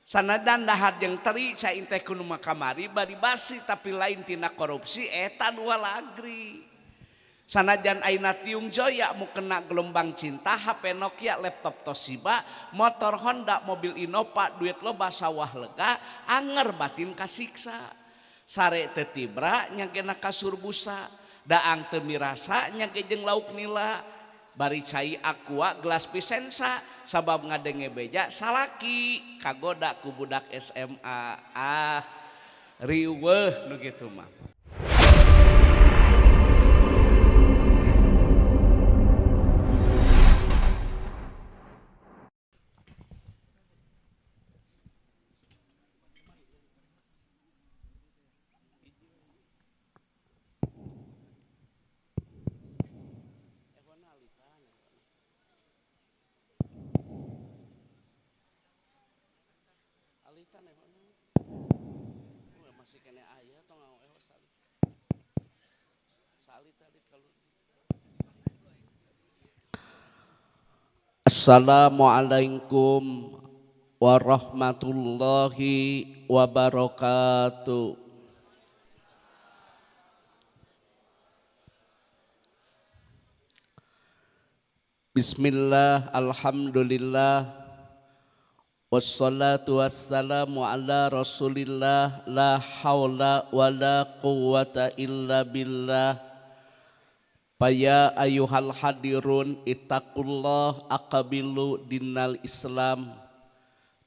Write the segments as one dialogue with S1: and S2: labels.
S1: Sanajan dahar jeung teri cai teh kudu makamari bari basi tapi lain tina korupsi eta nu walagri. Sanajan ayeuna tiung joya mukena gelombang cinta HP Nokia laptop Toshiba motor Honda mobil Innova duit loba sawah lega anger batin kasiksa. Sare teu tibra nya gena kasur busa daang teu mirasa nya ge jeung lauk nila bari cai aqua gelas pisensa sabab ngadenge beja salaki kagoda ku budak SMA ah riweuh nu kitu mah. Assalamualaikum warahmatullahi wabarakatuh. Bismillah, alhamdulillah, wassalatu wassalamu ala rasulillah, la hawla wa la quwwata illa billah. Paya ayuhal hadirun ittaqullah aqabilu dinal Islam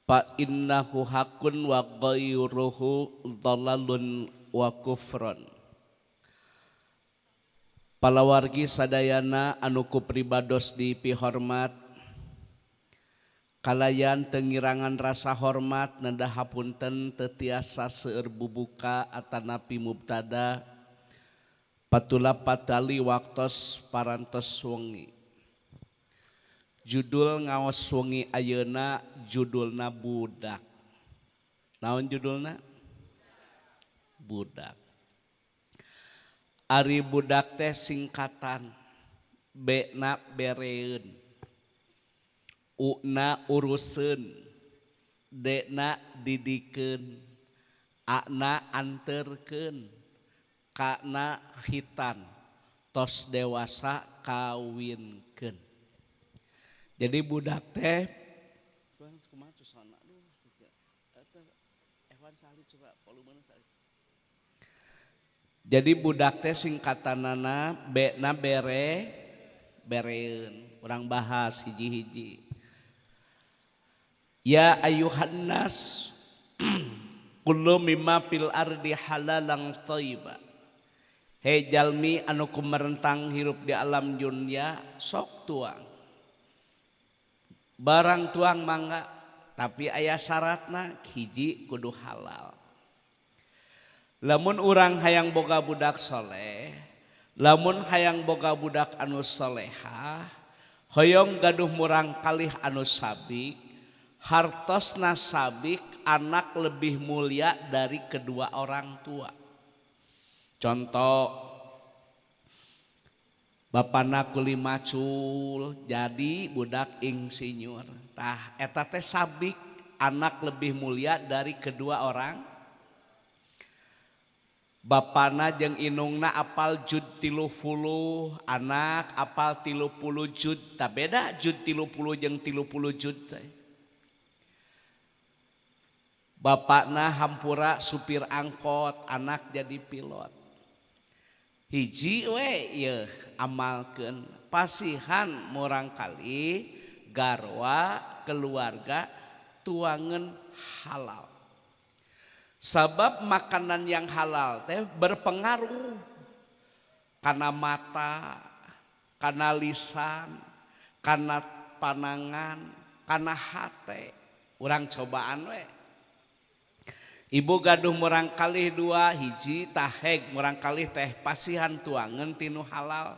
S1: fa innahu hakun wa ghairuhu dhalalun wa kufrun. Palawargi sadayana anu ku pribados dipihormat kalayan tengirangan rasa hormat nenda hapunten teu tiasa seueur bubuka atanapi mubtada patula patali waktos parantos wengi. Judul ngaos wengi ayeuna judulna budak. Naon judulna? Budak. Ari budak teh singkatan B na bereun, U na uruseun, D na didikeun, A na anterkeun, kana khitan tos dewasa kawinkeun. Jadi budak teh jadi budak teh singkatanana B na bere bereun. Urang bahas hiji-hiji. Ya ayuhan nas kullu mimma fil ardi halalan thayyiba. Hei jalmi anu kumerentang hirup di alam dunia sok tuang. Barang tuang mangga tapi aya syaratna hiji kudu halal. Lamun urang hayang boga budak soleh, lamun hayang boga budak anu solehah, hoyong gaduh murang kalih anu sabik, hartosna sabik anak lebih mulia dari kedua orang tua. Contoh, bapana kuli macul jadi budak insinyur. Tah eta teh sabik anak lebih mulia dari kedua orang. Bapana jeung inungna apal jud 30, anak apal 30 jud. Tah beda jud 30 jeung 30 jud teh. Bapana hampura supir angkot, anak jadi pilot. Hiji we ieu amalkeun pasihan murang kali garwa keluarga tuangan halal. Sabab makanan yang halal teh berpengaruh kana mata, kana lisan, kana panangan, kana hate. Urang cobaan we. Ibu gaduh murang kalih dua hiji taheg murang kalih teh pasihan tuangan tinu halal.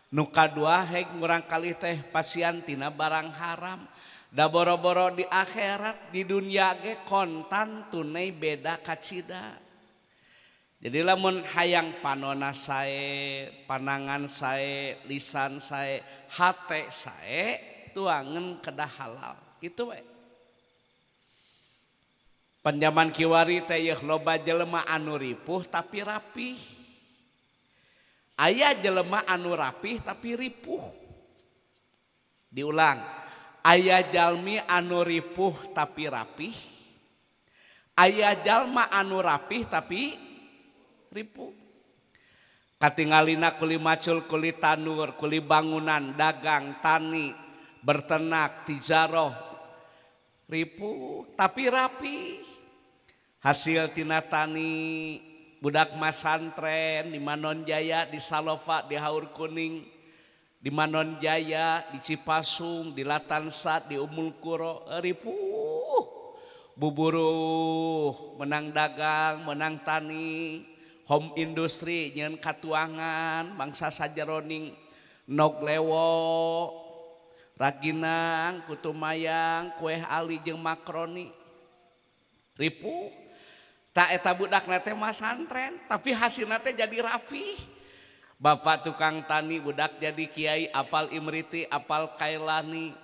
S1: Nu kadua heg murang kalih teh pasihan tina barang haram. Da boro-boro di akhirat di dunia ge kontan tunai beda kacida. Jadi lamun hayang panona sae, panangan sae, lisan sae, hate sae, tuangan kedah halal. Kitu we. Pan jaman kiwari teh yeuh loba jelema anu ripuh tapi rapih. Aya jelema anu rapih tapi ripuh. Diulang, aya jalmi anu ripuh tapi rapih. Aya jalma anu rapih tapi ripuh. Katingalina kuli macul, kuli tanur, kuli bangunan, dagang, tani, berternak, tijaroh, ripuh tapi rapi. Hasil tina tani budak masantren di Manonjaya, di Salofa, di Haur Kuning, di Manonjaya, di Cipasung, di Latansat, di Umul Kuro, ripuh buburuh menang dagang, menang tani, home industri nyeun katuangan bangsa sajeroning nog lewo, raginang, kutu mayang, kue ali jeung makroni. Ripuh. Tak eta budak teh masantren tapi hasilna teh jadi rapih. Bapak tukang tani budak jadi kiai, apal Imriti, apal Kailani.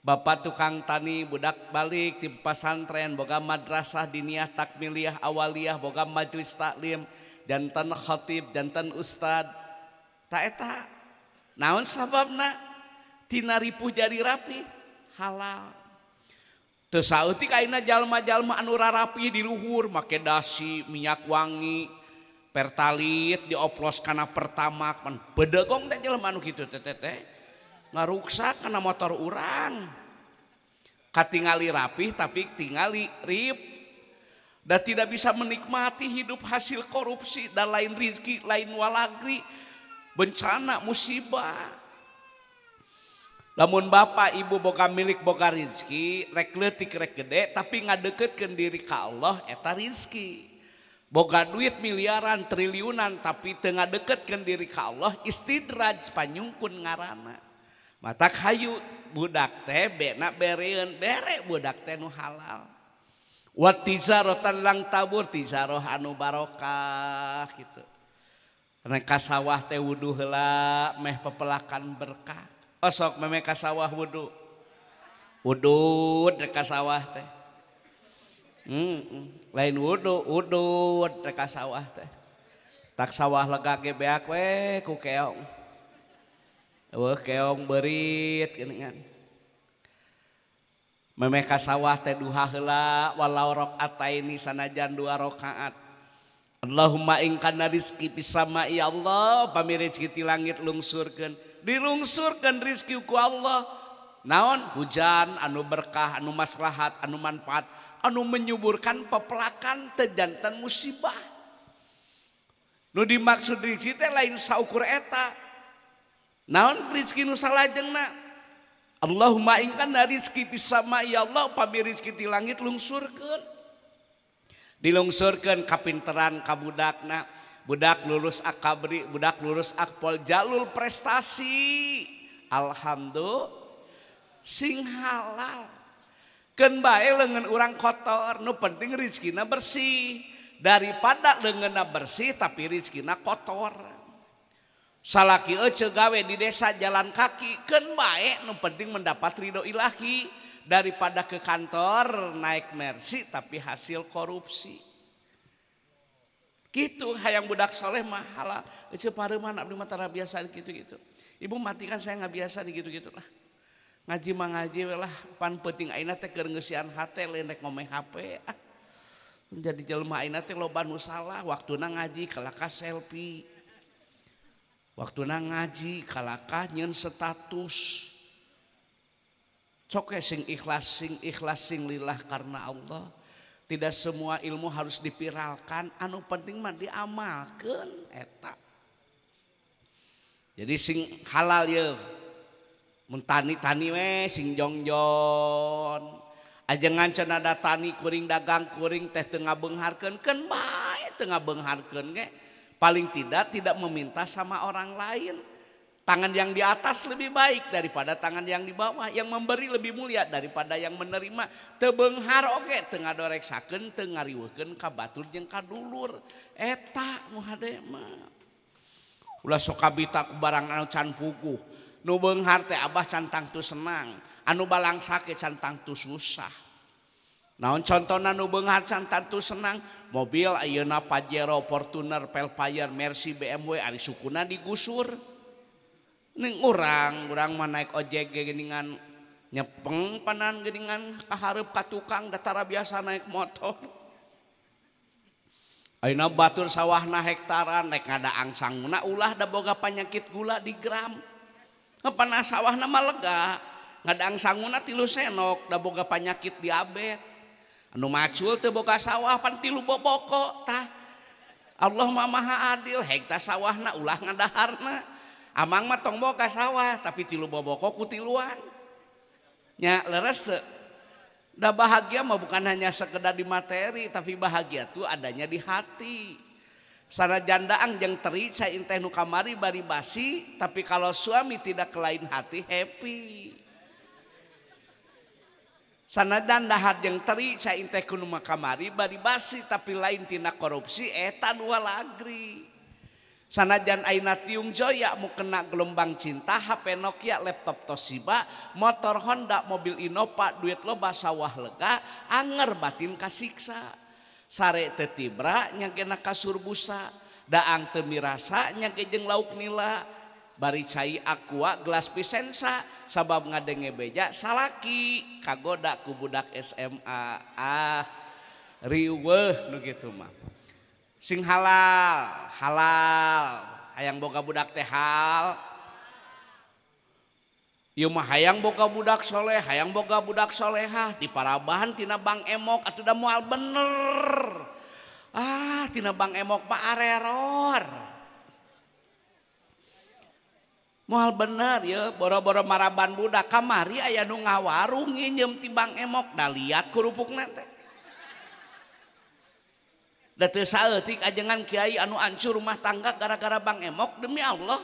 S1: Bapak tukang tani budak balik di pesantren, boga madrasah diniyah takmiliyah awaliyah, boga majelis taklim, jantan khatib, jantan ustad. Tak eta naon sababna tina ripuh jadi rapi? Halal. Teu saeutik ayeuna jalma-jalma anu rarapi di luhur make dasi, minyak wangi, pertalit dioplos kana Pertamax, pan bedegong teh jelema anu kitu teh teh ngaruksak kana motor urang. Katingali rapih tapi tingali rip. Dan tidak bisa menikmati hidup hasil korupsi dan lain rizki, lain walagri, bencana, musibah. Lamun bapak ibu boga milik boga rizki, rek leutik rek gede tapi ngadeketkeun diri ka Allah eta rizki. Boga duit miliaran triliunan tapi teu ngadeketkeun diri ka Allah istidraj panyungkun ngaranna. Matak hayu budak teh bena bereun bere budak teh nu halal. Wa tijaratan lang tabur, tijaroh anu barokah gitu. Rek ka sawah teh wudu heula meh pepelakan berkah. Osok meme ka sawah wudu. Wudud rek ka sawah teh. Lain wudu, wudud rek ka sawah teh. Tak sawah lega ge beak we ku keong. Eueuh keong beurit geuningan. Meme ka sawah teh duha heula walau rakaataini sanajan 2 rakaat. Allahumma in kana rizki fis sama ya Allah, pami rezeki ti langit lungsurkeun. Dilungsurkeun rizki ku Allah. Naon? Hujan anu berkah, anu maslahat, anu manfaat, anu menyuburkan pepelakan teu janten musibah. Nu dimaksud rizki teh lain saukur eta. Naon rizki nu salajengna? Allahumma in kana rizki fis sama ya Allah, pami rizki ti langit lungsurkeun. Dilungsurkeun kapinteran ka budakna. Budak lulus akabri, budak lulus akpol, jalur prestasi. Alhamdulillah sing halal. Keun bae leungeun urang kotor, nu penting rizkina bersih. Daripada leungeunna bersih tapi rizkina kotor. Salaki euceu gawe di desa jalan kaki, keun bae nu penting mendapat ridho ilahi. Daripada ke kantor naik Mercy tapi hasil korupsi. Gitu hayang budak soleh mah halal. Euceu pareuman abdi mah tara biasa gitu-gitu. Ibu mati kan saya nggak biasa di gitu-gitu lah. Ngaji mah ngaji we lah, pan peuting ayeuna teh keur ngeusian hate lain rek ngomeh HP. Ah. Jadi jelema ayeuna teh loba nu salah, waktuna ngaji kalakah selfie. Waktuna ngaji kalakah nyeun status. Sok sing ikhlas, sing ikhlas, sing lillah karena Allah. Tidak semua ilmu harus dipiralkan, anu penting mah diamalkeun eta. Jadi sing halal ye. Mun tani-tani we sing jongjon. Ajengan cenah da tani kuring dagang kuring teh teu ngabeungharkeun, keun bae teu ngabeungharkeun ge. Paling tidak tidak meminta sama orang lain. Tangan yang di atas lebih baik daripada tangan yang di bawah. Yang memberi lebih mulia daripada yang menerima. Teu beunghar oge teu ngadoreksakeun, teu ngariweuhkeun ka batur jeung ka dulur. Eta nu hade mah. Ulah sok kabita ku barang anu can puguh. Nu beunghar teh abah can tangtu senang, anu balangsa ge can tangtu susah. Naon contona nu beunghar can tantu senang mobil ayeuna Pajero, Fortuner, Velfire, Mercy, BMW ari sukuna digusur. Ning urang mah naik ojek geuningan nyepeng panan geuningan kahareup ka tukang datara biasa naik motor. Ayeuna batur sawahna hektaran rek ngadaang sanguna ulah da boga panyakit gula di gram. Panah sawahna mah lega ngadaang sanguna 3 senok da boga panyakit diabet. Anu macul teu boga sawah pan 3 boboko tah. Allah mah maha adil hektar sawahna ulah ngadaharna. Amang mah tong boga sawah tapi 3 boboko ku tiluan. Nya leres teu? Da bahagia mah bukan hanya sekedar di materi tapi bahagia tuh adanya di hati. Sanajan daang jeung teri cai teh nu kamari bari basi tapi kalau suami tidak ke lain hati happy. Sanajan dahar jeung teri cai teh nu kamari bari basi tapi lain tina korupsi eta nu walagri. Sanajan ayeuna tiung joya mu kena gelombang cinta HP Nokia, laptop Toshiba, motor Honda, mobil Innova, duit loba sawah lega, anger batin kasiksa. Sare teu tibra nya gena kasur busa, daang teu mirasa nya ge jeung lauk nila. Bari cai aqua gelas pisensa sabab ngadenge beja salaki kagoda ku budak SMA. Ah riweuh nu kitu mah. Sing halal, halal, hayang boga budak teh hal. Ieu mah hayang boga budak soleh, hayang boga budak solehah, diparabahan tina Bang Emok atuh da moal bener. Ah, tina Bang Emok mah areror. Moal bener ye, boro-boro maraban budak kamari aya nu ngawarung nginjem ti Bang Emok, da liat kerupukna teh. Da teu saeutik ajengan kiai anu hancur rumah tangga gara-gara Bang Emok demi Allah.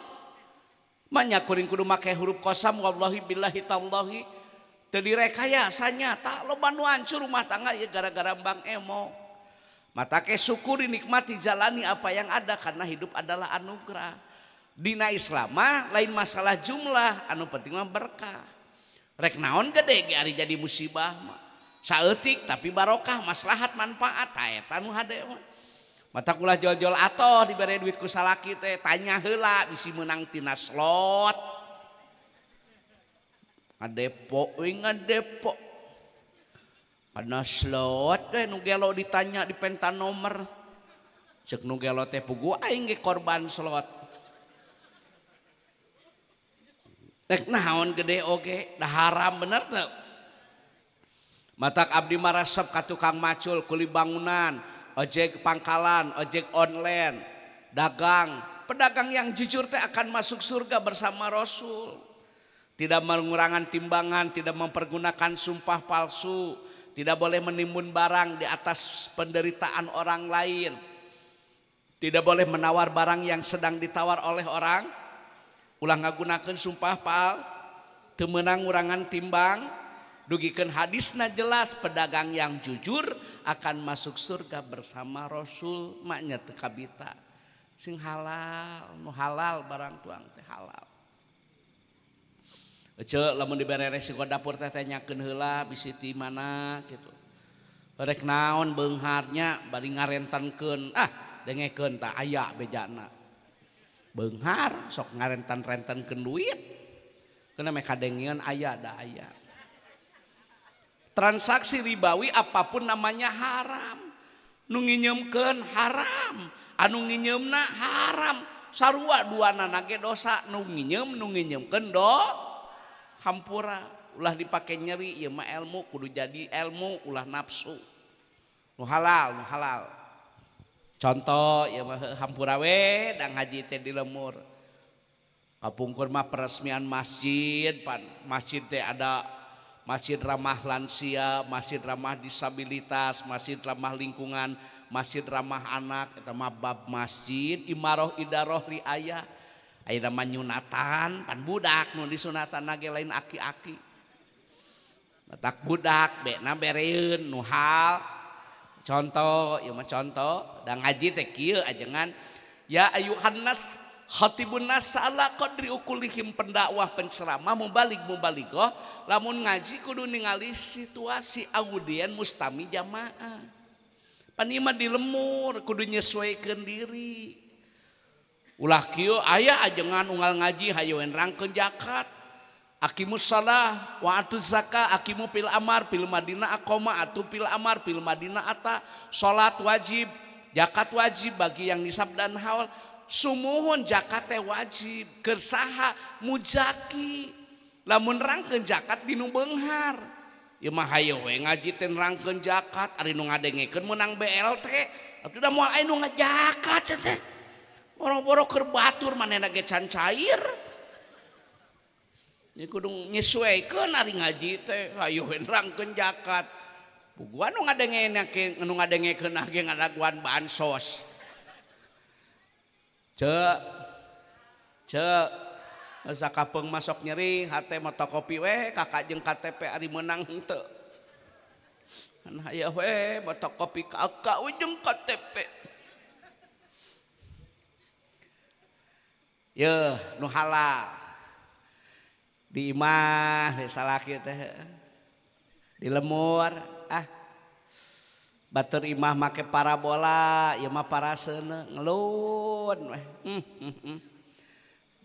S1: Manya kuring kudu make huruf kosam wallahi billahi tallahi teu direkayasa nyata loba nu hancur rumah tangga ya gara-gara Bang Emok. Mata ke syukuri nikmati jalani apa yang ada karena hidup adalah anugerah. Dina Islam mah lain masalah jumlah anu penting mah berkah. Rek naon gede ge ari jadi musibah mah. Saeutik tapi barokah maslahat manfaat ta eta nu hade mah. Mata kulah jol-jol atoh dibere duit ku salaki teh tanya heula bisi meunang tina slot. Ngadepo we ngadepo. Kana slot we nu gelo ditanya dipenta nomor. Ceuk nu gelo teh puguh aing ge korban slot. Rek naon gede oge da haram bener teu? Matak abdi marasep ka tukang macul kuli bangunan, ojek pangkalan, ojek online, dagang. Pedagang yang jujur teh akan masuk surga bersama Rasul. Tidak mengurangan timbangan, tidak mempergunakan sumpah palsu, tidak boleh menimbun barang di atas penderitaan orang lain. Tidak boleh menawar barang yang sedang ditawar oleh orang. Ulah ngagunakeun sumpah pal, teu meunang ngurangan timbang. Dugikeun hadisna jelas pedagang yang jujur akan masuk surga bersama Rasul maknya teu kabita. Sing halal, nu halal barang tuang teh halal. Ece lamun dibere resiko dapur teh tanyakeun heula bisi ti mana kitu. Rek naon beungharnya bari ngarentankeun ah dengekeun tah aya bejana. Beunghar sok ngarentan-rentankeun duit. Keuna meh kadengeun aya da aya. Transaksi ribawi apapun namanya haram. Nu nginyeumkeun haram, anu nginyeumna haram. Sarua duanana ge dosa, nu nginyeum nu nginyeumkeun do hampura. Ulah dipake nyeri ieu mah ilmu kudu jadi ilmu ulah nafsu. Nu halal, nu halal. Contoh ieu mah hampura we dang haji teh di lemur. Kapungkur mah peresmian masjid, pan masjid teh ada masjid ramah lansia, masjid ramah disabilitas, masjid ramah lingkungan, masjid ramah anak, eta mah bab masjid, imaroh idaroh riayah. Ayeuna mah nyunatan, pan budak nu disunatan ge lain aki-aki. Batak budak bekna bereun nu hal. Contoh, ieu mah contoh, da ngaji teh kieu ajengan ya ayuhan nas Khatibun nas ala qadri ukulihim, pendakwah penceramah mubalik mubalighah lamun ngaji kudu ningali situasi audien mustami jamaah. Pan ieu mah di lemur kudu nyesuaikeun diri. Ulah kieu aya ajengan unggal ngaji hayu rangkeun zakat. Aqimus shalah wa atuz zakah, aqimu fil amar fil madinah aqoma atu fil amar fil madinah ata. Salat wajib, zakat wajib bagi yang nisab dan haul. Sumuhun zakat teh wajib keur saha muzaki. Lamun rangkeun zakat dinu beunghar. Ieu mah hayu we ngaji teh rangkeun zakat, ari nu ngadengekeun meunang BLT. Atuh da moal aya nu ngajakat teh. Boro-boro keur batur manehna ge can cair. Ini kudu nyesuaikeun ari ngaji teh hayu we rangkeun zakat. Puguan nu ngadengekeun ge ngadaguan bansos. Cek, cek, sakapeung masuk nyeri, hate motokopi we, kakak jeung KTP ari meunang henteu. Kan aya we motokopi kakak we jeung KTP. Yeuh, nu halal. Di imah we salaki teh. Di lemur, ah. Batur imah make parabola, ieu mah paraseuneu ngelun weh.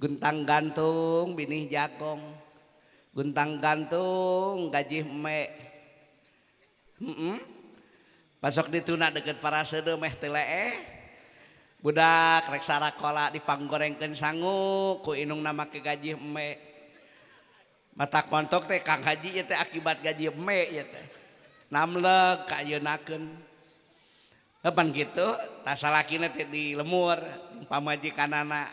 S1: Guntang gantung binih jagong. Guntang gantung gaji eme. Pasok dituna deket paraseuneu meh teu leeh. Budak rek sarakola dipanggorengkeun sangu ku indungna make gaji eme. Mata kontok teh Kang Haji ieu teh akibat gaji eme ieu teh. Namleg kaayeunakeun. Pan kitu tah salakina teh di lemur pamajikanana.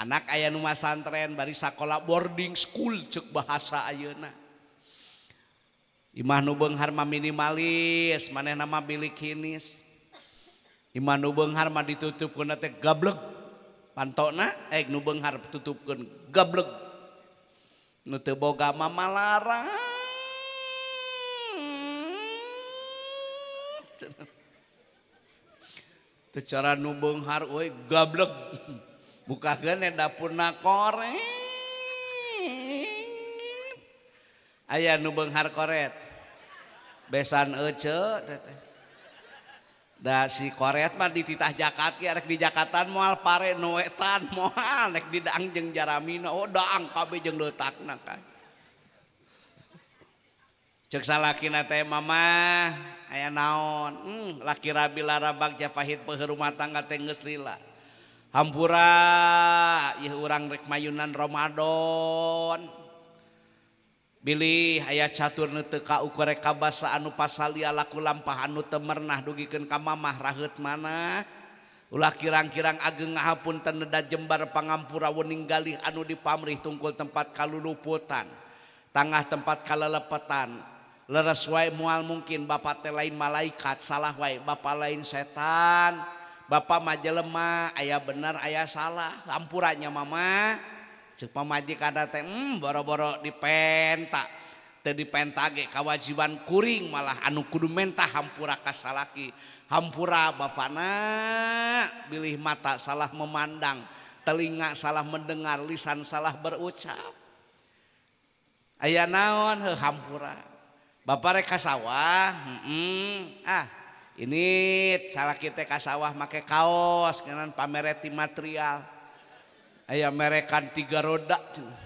S1: Anak aya nu masantren bari sakola boarding school ceuk bahasa ayeuna. Imah nu beunghar mah minimalis, manehna mah bilik hinis. Imah nu beunghar mah ditutupkeun teh gableg. Pantona nu beunghar tutupkeun gableg. Nu teu boga mah malarang. Teu cara nu beunghar euy gableg. Bukakeun dapurna koret. Aya nu beunghar koret. Besan ece teh. Da si koret mah dititah jakat ge rek di jakatan moal pare nu wetan moal rek didaang jeung jaramina. Oh daang kabeh jeung leutakna kan. Ceuk salakina teh mamah aya naon? Laki rabi larabag japahit peuheuh rumah tangga teh geus lila. Hampura ieu urang rek mayunan Ramadan. Bilih aya catur nu teu kaukur rek kabasa anu pasalia laku lampah anu teu mernah dugikeun ka mamah raheut mana. Ulah kirang-kirang ageng ngahapunten neda jembar pangampura wening galih anu dipamrih tungkul tempat kaluluputan. Tangah tempat kalelepetan. Leres wae moal mungkin bapak teh lain malaikat, salah wae bapak lain setan. Bapak mah jelema, aya bener aya salah. Hampuranya mama. Ceuk pamajikan teh boro-boro dipenta. Teu dipenta ge kawajiban kuring malah anu kudu mentah hampura ka salaki. Hampura bapana bilih mata salah memandang, telinga salah mendengar, lisan salah berucap. Aya naon heuh hampura. Bapak rek ka sawah, ah ini salaki teh ka sawah make kaos ngeunaan pamereti material. Aya merekan 3 roda cenah.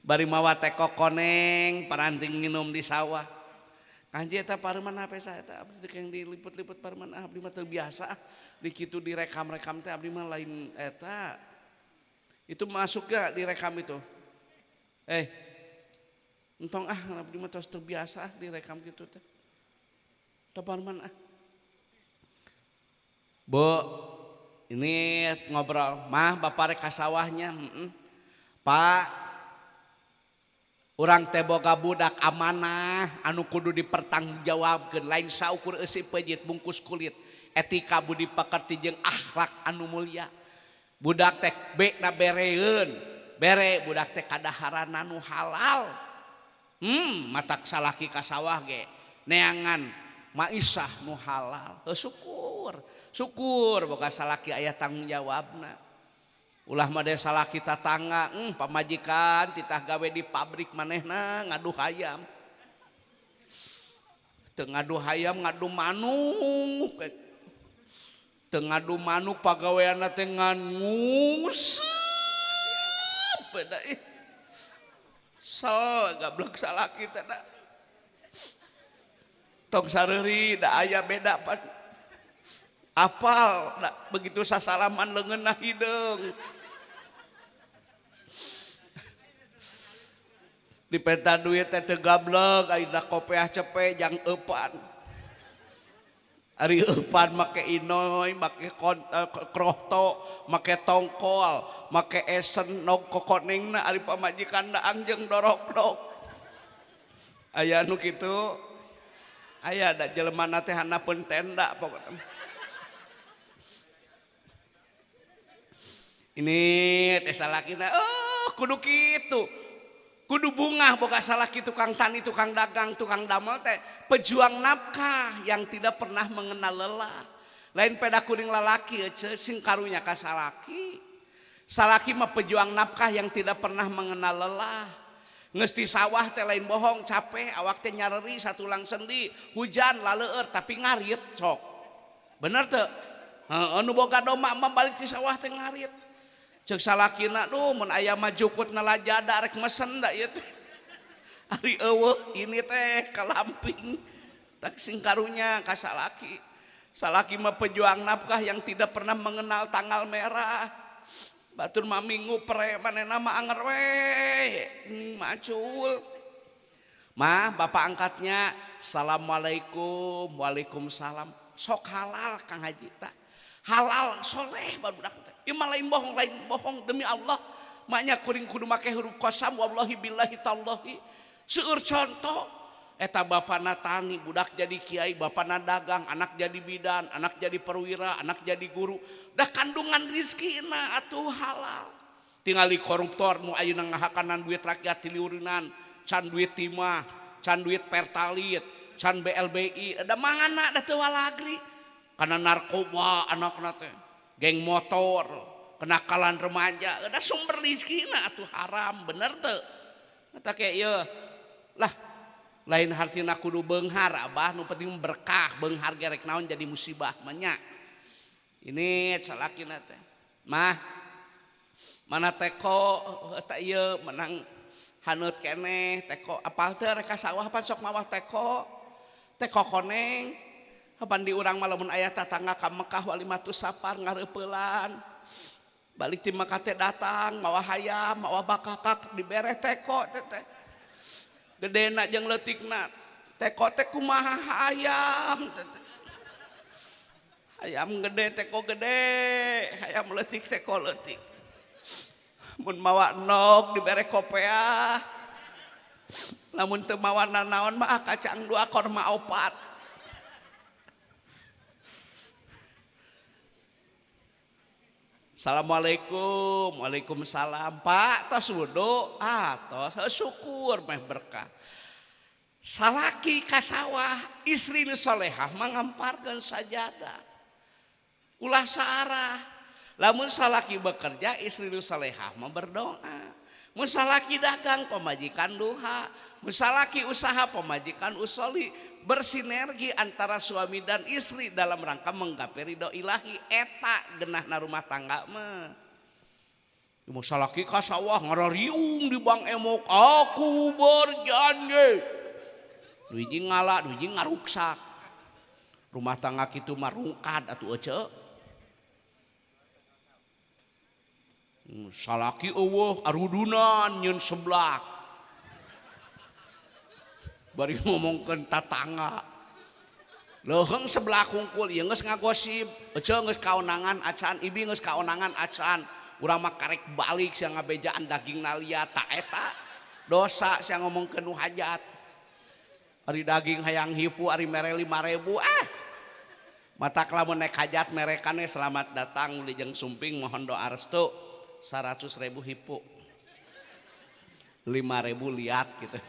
S1: Bari mawa teko koneng paranting nginum di sawah. Kanji eta pareuman HP saya eta abdi teh yang diliput-liput pareuman abdi mah teu biasa ah. Di kitu direkam-rekam teh abdi mah lain eta. Itu masuk gak direkam itu? Entong ah abdi mah tos teu biasa ah direkam kitu teh. Teu pareuman ah. Bu, ini ngobrol, mah bapak rek ka sawahnya, Pak, urang teh boga budak amanah anu kudu dipertanggungjawabkeun lain saukur eusi peujit bungkus kulit, etika budi pekerti jeung akhlak anu mulia. Budak teh bekna bereun, bere budak teh kadaharan anu halal. Matak salaki ka sawah ge neangan maisah nu halal. Syukur. Syukur boga salaki aya tanggung jawabna. Ulah mah salaki tatangga, pamajikan titah gawe di pabrik manehna ngadu hayam. Teu ngadu hayam ngadu manuk. Teu ngadu manuk pagaweanna teh ngan nguseup beda ih. Sel gablek salaki teh da. Tong sareuri da aya beda pan. Apal da begitu sasalaman leungeunna hideung. Dipenta duit teh teu gablek ayeuna kopeah cepe jang eupan. Ari eupan make inoy, make krohto, make tongkol, make esen nog kokonengna ari pamajikan daang jeung dorok-dok. Aya nu kitu? Aya da jelemana teh handapeun tenda pokona. Ini teh salakina, oh kudu kitu. Kudu bungah boga salaki tukang tani, tukang dagang, tukang damel teh pejuang nafkah yang tidak pernah mengenal lelah. Lain peda kuring lalaki ece sing karunya ka salaki. Salaki mah pejuang nafkah yang tidak pernah mengenal lelah. Geus di sawah teh lain bohong capek, awak teh nyareri satulang sendi, hujan laleueur tapi ngarit sok. Bener teu? Heeh, nu boga domba mah balik di sawah teh ngarit. Ceuk salakina duh mun aya mah jukutna lajada rek mesen da ieu teh. Ari eueuh ini teh kalamping tak sing karunya ka salaki. Salaki mah pejuang nafkah yang tidak pernah mengenal tanggal merah. Batur mah minggu pre manehna mah anger we macul. Mah bapak angkatnya assalamualaikum waalaikumsalam. Sok halal Kang Haji tah. Halal soleh barudak teh. Ieu mah lain bohong demi Allah. Maknya kuring kudu make huruf qasam wallahi billahi tallahi. Seueur contoh eta bapana tani budak jadi kiai, bapana dagang, anak jadi bidan, anak jadi perwira, anak jadi guru. Dah kandungan rizkina atuh halal. Tingali koruptor nu ayeuna ngahakanan duit rakyat tiliurinan, can duit timah, can duit pertalit, can BLBI, da mangana da teu walagri. Karena narkoba anakna teh, geng motor, kenakalan remaja, ada sumber rizkina atuh haram, bener teu? Eta ke ieu lah lain hartina kudu beunghar abah, nu penting berkah, beunghar ge rek naon jadi musibah mah nya. Ini salakina teh. Mah mana teko eta ieu menang haneut keneh teko apal teu rek ka sawah pan sok mawah teko. Teko koneng. Kapan di urang mah lamun aya tatangga ka Mekah walimatus safar ngareupeulan. Balik ti Mekah teh datang mawa hayam, mawa bakakak dibere teko teh teh. Gedena jeung leutikna. Teko teh kumaha hayam teh. Hayam gede teko gede, hayam leutik teko leutik. Mun mawa nog dibere kopeah. Lamun teu mawa nanaon mah kacang 2 korma 4. Assalamualaikum, waalaikumsalam. Pak, tos wudu, ah tos syukur meh berkah. Salaki ka sawah, istri nu solehah mangamparkeun sajadah. Ulah saarah. Lamun salaki bekerja, istri nu solehah mah berdoa. Mun salaki dagang, pamajikan duha. Mun salaki usaha, pamajikan usoli. Bersinergi antara suami dan istri dalam rangka menggapai ridho ilahi. Eta genahna rumah tangga mah. Mun salaki ka sawah ngarariung di bang emok, aku berjanji. Nu hiji ngala, nu hiji ngaruksak. Rumah tangga kitu mah rungkad atuh ece. Salaki eueuh arudunan nyeun seblak. Bari ngomongkeun tatangga. Leuheung sebelah kungkul ieu geus ngagosip, ece geus kaonangan acan, ibi geus kaonangan acan. Urang mah karek balik sia ngabejaan daging nalia ta eta. Dosa sia ngomongkeun nu hajat. Ari daging hayang hipu ari mere 5.000 ah. Matak lamun naik hajat merekane selamat datang di jeung sumping mohon doa restu 100.000 hipu. 5.000 liat gitu.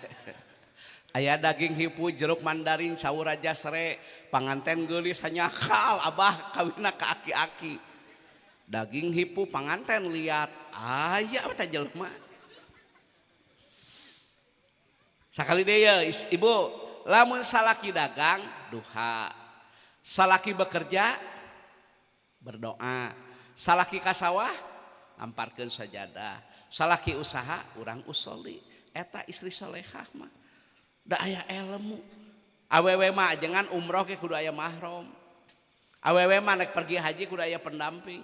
S1: Aya daging hipu jeruk mandarin cau raja sere panganten geulis hanyakal abah kawina ka aki-aki. Daging hipu panganten liat aya teh jelema. Sakali deui ya ibu, lamun salaki dagang duha, salaki bekerja berdoa, salaki ka sawah lamparkeun sajadah, salaki usaha urang usoli. Eta istri solehah mah da aya ilmu. Awewe mah jangan umroh ge kudu aya mahram. Awewe mah nek pergi haji kudu aya pendamping.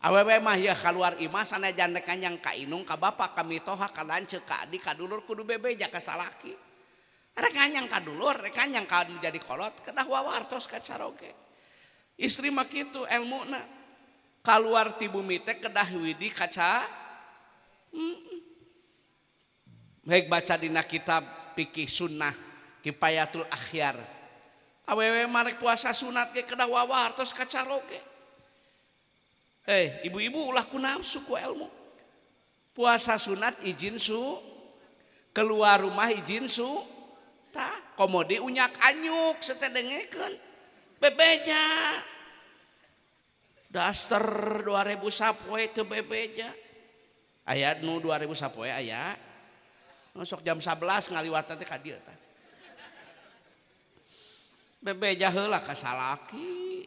S1: Awewe mah ya keluar imah sanajan rek kanyang ka inung ka bapak ka mitoha ka lanceuk ka adik ka dulur kudu bebeja ka salaki. Rek kanyang ka dulur, rek kanyang ka anu jadi kolot kedah wawartos ka caroge. Istri mah kitu elmuna. Kaluar ti bumi teh kedah widi kaca. Baik baca dina kitab fikih sunnah Kifayatul Akhyar. Awewe mah rek puasa sunat ge kedah wawartos ka caroge. Ibu-ibu ulah ku nafsu ku ilmu. Puasa sunat izin su, keluar rumah izin su, tah komodi unyak anyuk setedengekeun. Bebeja. Daster 2000 sapoe teu bebeja. Aya nu 2000 sapoe aya. Sok jam 11 ngaliwatan teh ka dieu tah. Bebeja heula ka salaki.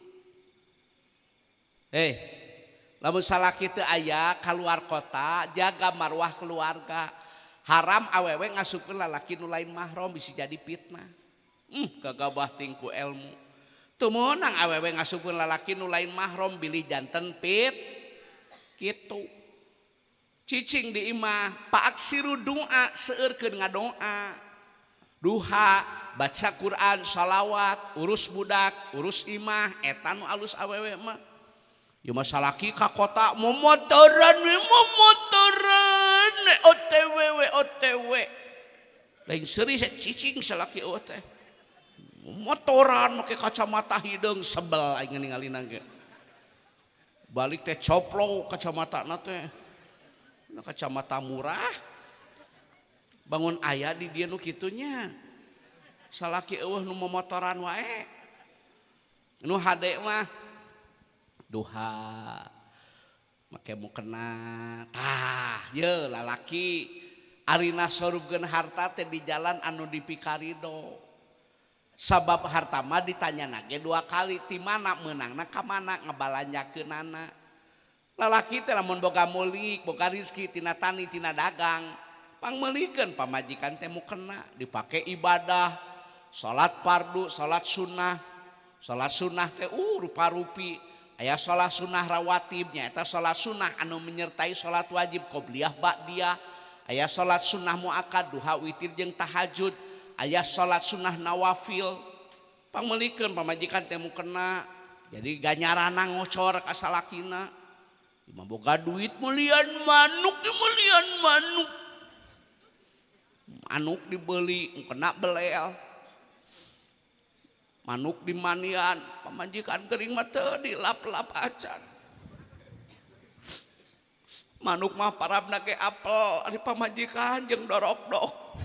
S1: Lamun salaki teu aya kaluar kota jaga marwah keluarga. Haram awewe ngasupkeun lalaki nu lain mahram bisa jadi fitnah. Gagabah tingku ilmu. Teu meunang awewe ngasupkeun lalaki nu lain mahram bilih janten pit kitu. Cicing di imah paaksiru doa seueurkeun ngadoa. Duha, baca Quran, shalawat, urus budak, urus imah eta nu alus awewe mah. Ya masalaki ka kota momotoran we momotoran OTW we OTW. Lain seuri cicing salaki eueuh teh. Motoran make kacamata hideung sebel aing ningalina ge. Balik teh coplo kacamatana teh. Na kacamata murah. Bangun aya di dieu nu kitu nya. Salaki eueuh nu momotoran wae. Nu hade mah duha make mukena tah ye lalaki arina sorupkeun harta teh di jalan anu dipikarido sabab harta mah ditanyana ge dua kali ti mana meunangna ka mana ngabalanjakeunana lalaki teh lamun boga mulik boga rezeki tina tani tina dagang pangmeulikeun pamajikan teh mukena dipake ibadah salat fardu salat sunnah teh rupa-rupi. Aya salat sunnah rawatib nyaeta salat sunnah anu menyertai salat wajib qobliyah ba'diyah. Aya salat sunnah muakkad duha witir jeung tahajud. Aya salat sunnah nawafil. Pangmeulikeun pamajikan teh mukena. Jadi ganyarana ngocor ka salakina. Imah boga duit meulian manuk, meulian manuk. Manuk dibeli kena belel. Manuk di manian, pamajikan gering mah teu dilap-lap acan. Manuk mah parabna ge apel, ari pamajikan jeung dorok-dok.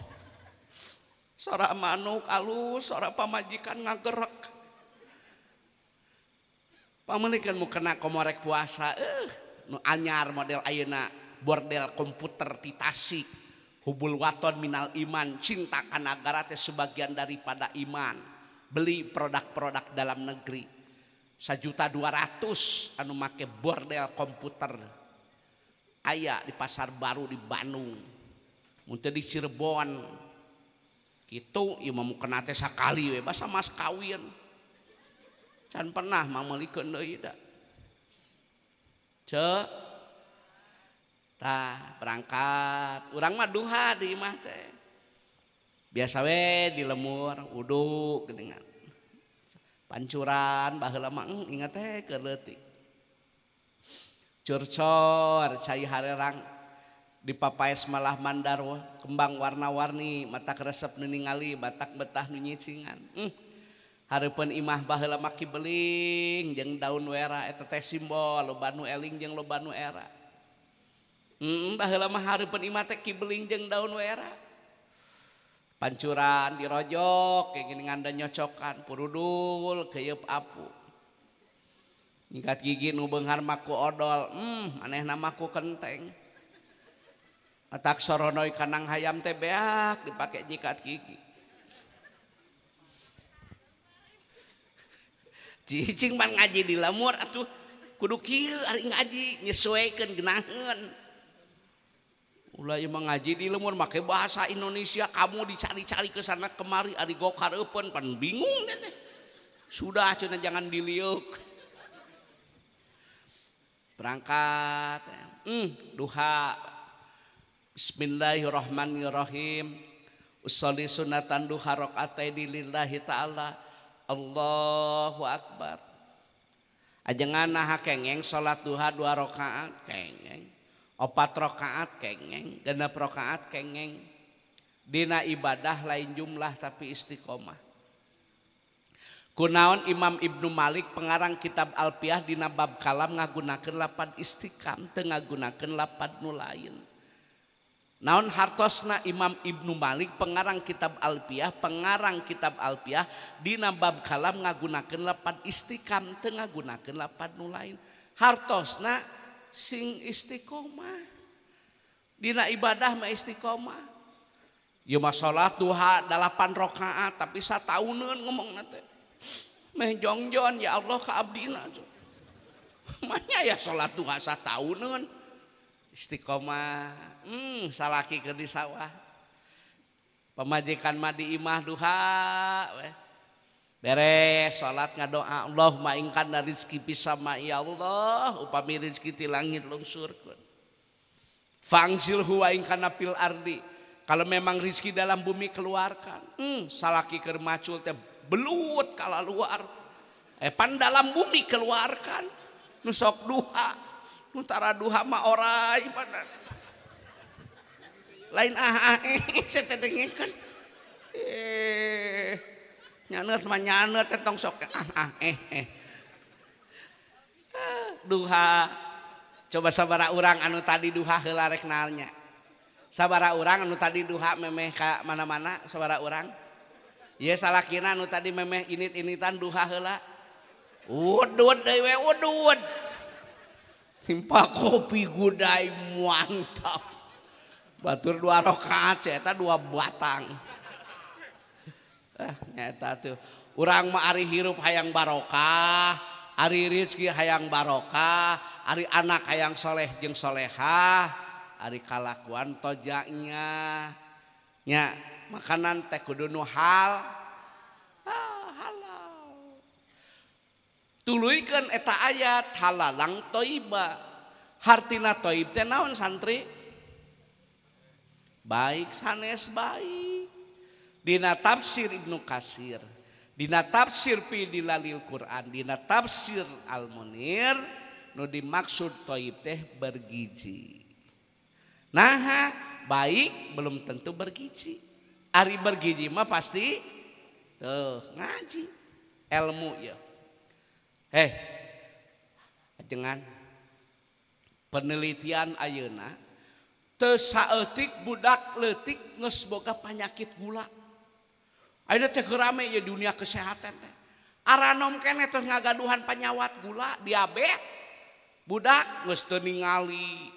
S1: Sora manuk alus, sora pamajikan ngagerek. Pameulikan mukena komorek puasa, nu anyar model ayeuna bordel komputer ti Tasik. Hubul waton minal iman, cinta ka nagara teh sebagian daripada iman. Beli produk-produk dalam negeri 1.200.000 anu make bordel komputer aya di pasar baru di Bandung mun teu di Cirebon kitu ieu mah mukena teh sakali we basa mas kawin can pernah mameulikeun deui da ceu tah berangkat urang mah duha di imah teh biasa we di lemur uduk geuningan pancuran baheula mah ingat teh keur leutik curcor cai harerang di papaes malah mandar kembang warna-warni mata keresep nu ningali batak betah nu nyicingan hareupeun imah baheula mah kibeling jeung daun wera eta teh simbol loba nu eling jeung loba nu era baheula mah hareupeun imah teh kibeling jeung daun wera pancuran dirojok kayak gini nganda nyocokan purudul keyep apu Nyikat gigi nu beunghar mah ku odol, manehna mah ku kenteng. Atak soronoy kanang hayam teh beak dipake nyikat gigi. Cicing pan ngaji di lemur atuh kudu kieu ari ngaji nyesuaikeun geunaheun. Ulah ieu mah ngaji di lemur make bahasa Indonesia kamu dicari-cari ke sana kemari ari gokareupeun pan bingung teh. Sudah cenah jangan diliuk. Berangkat, duha. Bismillahirrahmanirrahim. Usolli sunatan duha rakaataini lillahi ta'ala. Allahu akbar. Ajengan naha kengeng salat duha 2 rakaat kengeng. 4 rakaat kengeng, 6 rakaat kengeng. Dina ibadah lain jumlah tapi istiqomah. Kunaon Imam Ibnu Malik pengarang kitab Alfiyah dina bab kalam ngagunakeun lapad istiqam teu ngagunakeun lapad nu lain. Naon hartosna Imam Ibnu Malik pengarang kitab Alfiyah, dina bab kalam ngagunakeun lapad istiqam teu ngagunakeun lapad nu lain. Hartosna sing istiqomah. Dina ibadah mah istiqomah. Ieu mah salat duha 8 rakaat tapi satauneun ngomongna teh. Meh jongjon ya Allah ka abdina. Manya ya salat duha satauneun. Istiqomah. Salaki keur di sawah. Pamajikan mah di imah duha we. Beres salat ngadoa Allahumma in kana rizki fisama ya Allah upami rizki ti langit lungsurkeun. Fangzilhu wa in kana fil ardi. Kalau memang rizki dalam bumi keluarkan. Salaki keur macul teh belut kala luar. Pan dalam bumi keluarkan. Nu sok duha. Nu tara duha mah orai panan. Lain saya teh dengekeun. Nyaneut mah nyaneut teh tong sok Duha. Coba sabaraha urang anu tadi duha heula rek nanya. Sabaraha urang anu tadi duha memeh ka mana-mana sabaraha urang? Ieu salakina anu tadi memeh init-initan duha heula. Udud deui we udud. Timpa kopi gudai mantap. Batur 2 rakaat eta 2 batang. Nyata tuh. Urang mah ari hirup hayang barokah, ari rezeki hayang barokah, ari anak hayang soleh jeung solehah, ari kalakuan tojaknya. Nya makanan teh kudu nu halal. Tuluykeun eta ayat halalang thayyiba. Hartina thayyib teh naon santri? Baik sanes baik. Dina tafsir Ibnu Katsir, dina tafsir fi dilalil Quran, dina tafsir Al-Munir nu dimaksud thayyib teh bergizi. Nah, baik belum tentu bergizi. Ari bergizi mah pasti tuh ngaji ilmu ya. Ajengan penelitian ayeuna teu saeutik budak leutik geus boga penyakit gula. Ayeuna teh rame ya dunia kesehatan teh. Aranom keneh tos ngagaduhan panyawat gula, diabetes. Budak geus teu ningali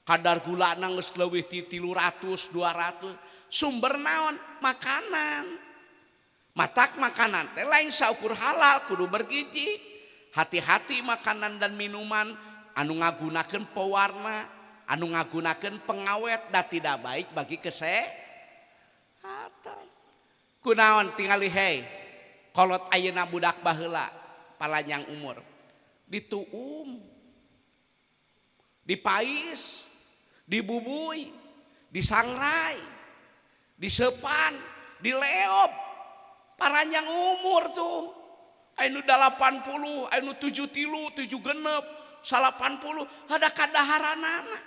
S1: kadar gulana geus leuwih ti 300, 200. Sumber naon? Makanan. Matak makanan teh lain saukur halal kudu bergizi. Hati-hati makanan dan minuman anu ngagunakeun pewarna, anu ngagunakeun pengawet da tidak baik bagi kesehatan. Kunaon tingali hei kolot ayeuna budak baheula palanjang umur dituum, dipais, dibubui, disangrai, disepan, dileop, paranjang umur tuh. Anu 80, anu 73, 76, 80, ada kadaharanana.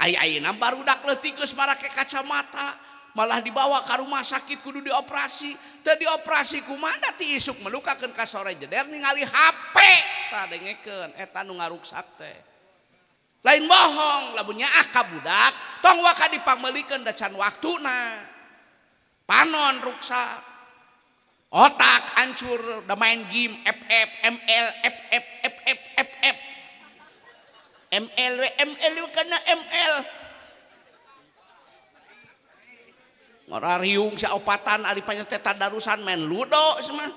S1: Ai ayeuna barudak leutik geus marake kacamata, malah dibawa ka rumah sakit kudu dioperasi. Teu dioperasi kumaha ti isuk melukakeun ka sore jeder ningali HP. Tah dengekeun eta nu ngaruksak teh. Lain bohong, lamun nyaah ka budak, tong waka dipangmeulikeun da can waktuna. Panon ruksak. Otak hancur, udah main game FF ML FF FF ML we ML we kana ML. Ngora riung saopatan ari panya teh tadarusan main ludo semah.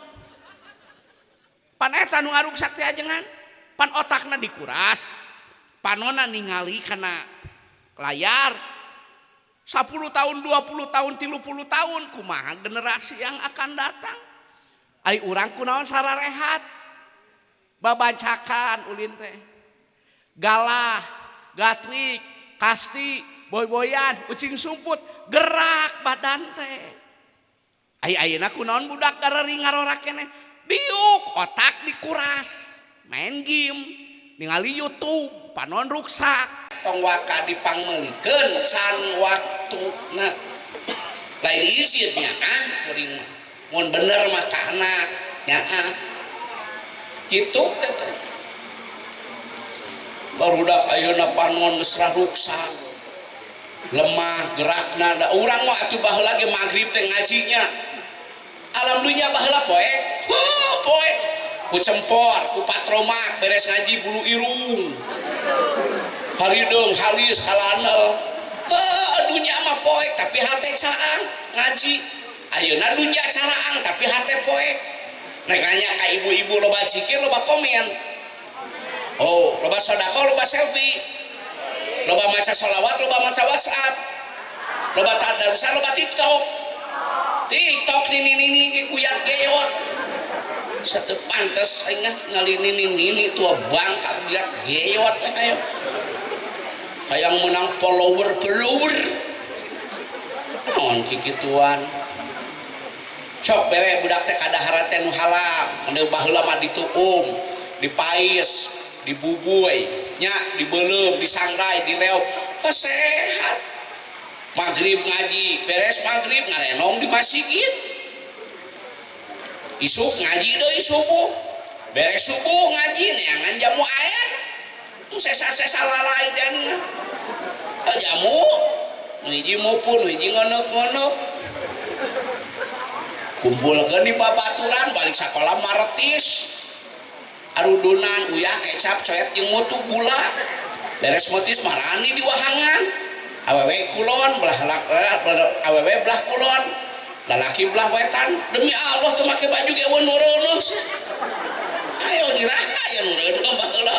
S1: Pan eta nu ngaruksak teh ajengan. Pan otakna dikuras. Panona ningali kana layar. 10 tahun, 20 tahun, 30 tahun kumaha generasi yang akan datang. Ai urang kunaon sararehat. Babancakan ulin teh. Galah, gatrik, kasti, boy-boyan, ucing sumput, gerak badan teh. Ai ayeuna kunaon budak garering ngarorak keneh. Diuk, otak dikuras, main game, ningali YouTube, panon ruksak. Tong waka dipangmeulikeun can waktuna. Lain izin nya ah kuring mah. Mun bener mah ka anak nya ah. Kitu teh teh. Barudak ayeuna panon geus ruksak. Lemah gerakna da urang mah atuh baheula ge magrib teh ngajinya. Alam dunya baheula poek. Heuh poek. Ku cempor, ku patromak beres ngaji bulu irung. Harideung halis kalanel. Heuh dunya mah poek tapi hate caang ngaji. Ayeuna dunya caraang tapi hate poek. Rek nanya ka ibu-ibu loba zikir loba komen. Oh, loba sedekah loba selfie. Loba maca sholawat loba maca WhatsApp. Loba tadarusan loba TikTok. TikTok nini nini ge kuyat geot. Satu pantes aing ngali nini nini tua bangka kuyat geot ayo. Hayang menang follower follower. Naon kikituan. Sok bere budak teh kadaharan teh nu halal. Mun baheula mah dituum, dipais, dibubuy, nya dibeuleum, disangrai, dileok. Oh, sehat. Maghrib ngaji, beres maghrib ngarenong di masjid. Isuk ngaji deui subuh. Beres subuh ngaji neangan jamu air. Nu sesa-sesa lalai teh anu. Oh, jamu nu hiji mupun, nu hiji ngeuneuh-ngeuneuh. Kumpulkeun di babaturan balik sakola maretis. Arudunan uyah kecap coet jeung mutu gula. Beres metis marani di wahangan. Awewe kulon belah awewe belah kulon. Lalaki belah wetan. Demi Allah teu make baju ge eueun nu reuneuh. Ayo nyirah aya nu reuneuh baheula.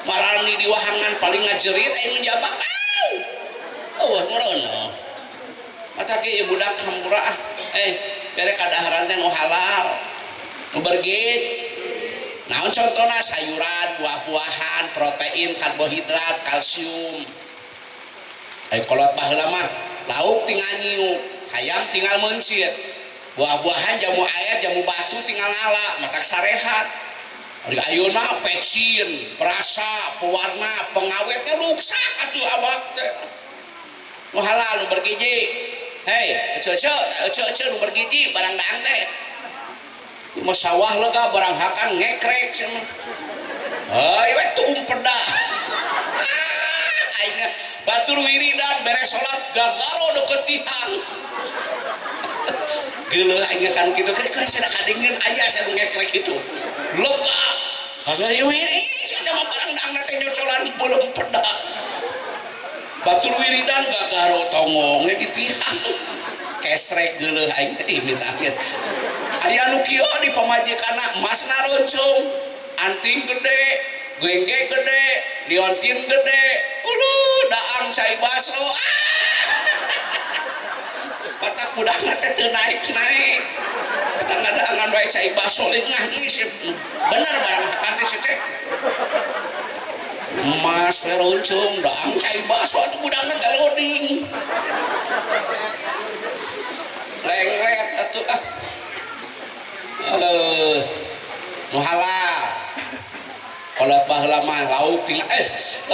S1: Marani di wahangan paling ngajerit aya nu jabak. Au. Eueun nu reuneuh. Mata ke ieu budak hampura ah. Bere kadaharan teh nu halal. Nu bergit. Naon contohna sayuran, buah-buahan, protein, karbohidrat, kalsium. Ai kolot baheula mah lauk tinggal nyiuk, hayam tinggal meuncit. Buah-buahan jamu air, jamu batu tinggal ngala, matak sarehat. Ari ayeuna pecin, perasa, pewarna, pengawetnya ruksak atuh awak teh. Nu halal nu bergizi. Hei, ece-ece, ece-ece nu bergizi barang daang teh. Mah sawah lega barang hakan ngekrek cenah. Heuy we tuum peda. Ah, aing batur wiridan beres salat gagaro deukeut tihang. Geuleuh aing kan kitu keur cenah kadingin aya cenah ngekrek kitu. Lega. Hayu ih cenah mah barang daang teh nyocolan beuleum peda. Batur wiridan gagaro tongonge di tihang. Kesrek geuleuh aing teh amit-amit. Aya nu kieu di pamajikanna emasna roncong, anting gede, gengge gede, liontin gede, uluh daang cai baso. Ah! Batak budakna teh teu naik-naik. Kadang-kadangan wae cai baso lengah ngisip. Bener barang makan teh si teh. Emas we roncong, daang cai baso atuh budakna teh loading. Lenglet atuh ah. Nu halal. Kolot baheula mah lauk tinggal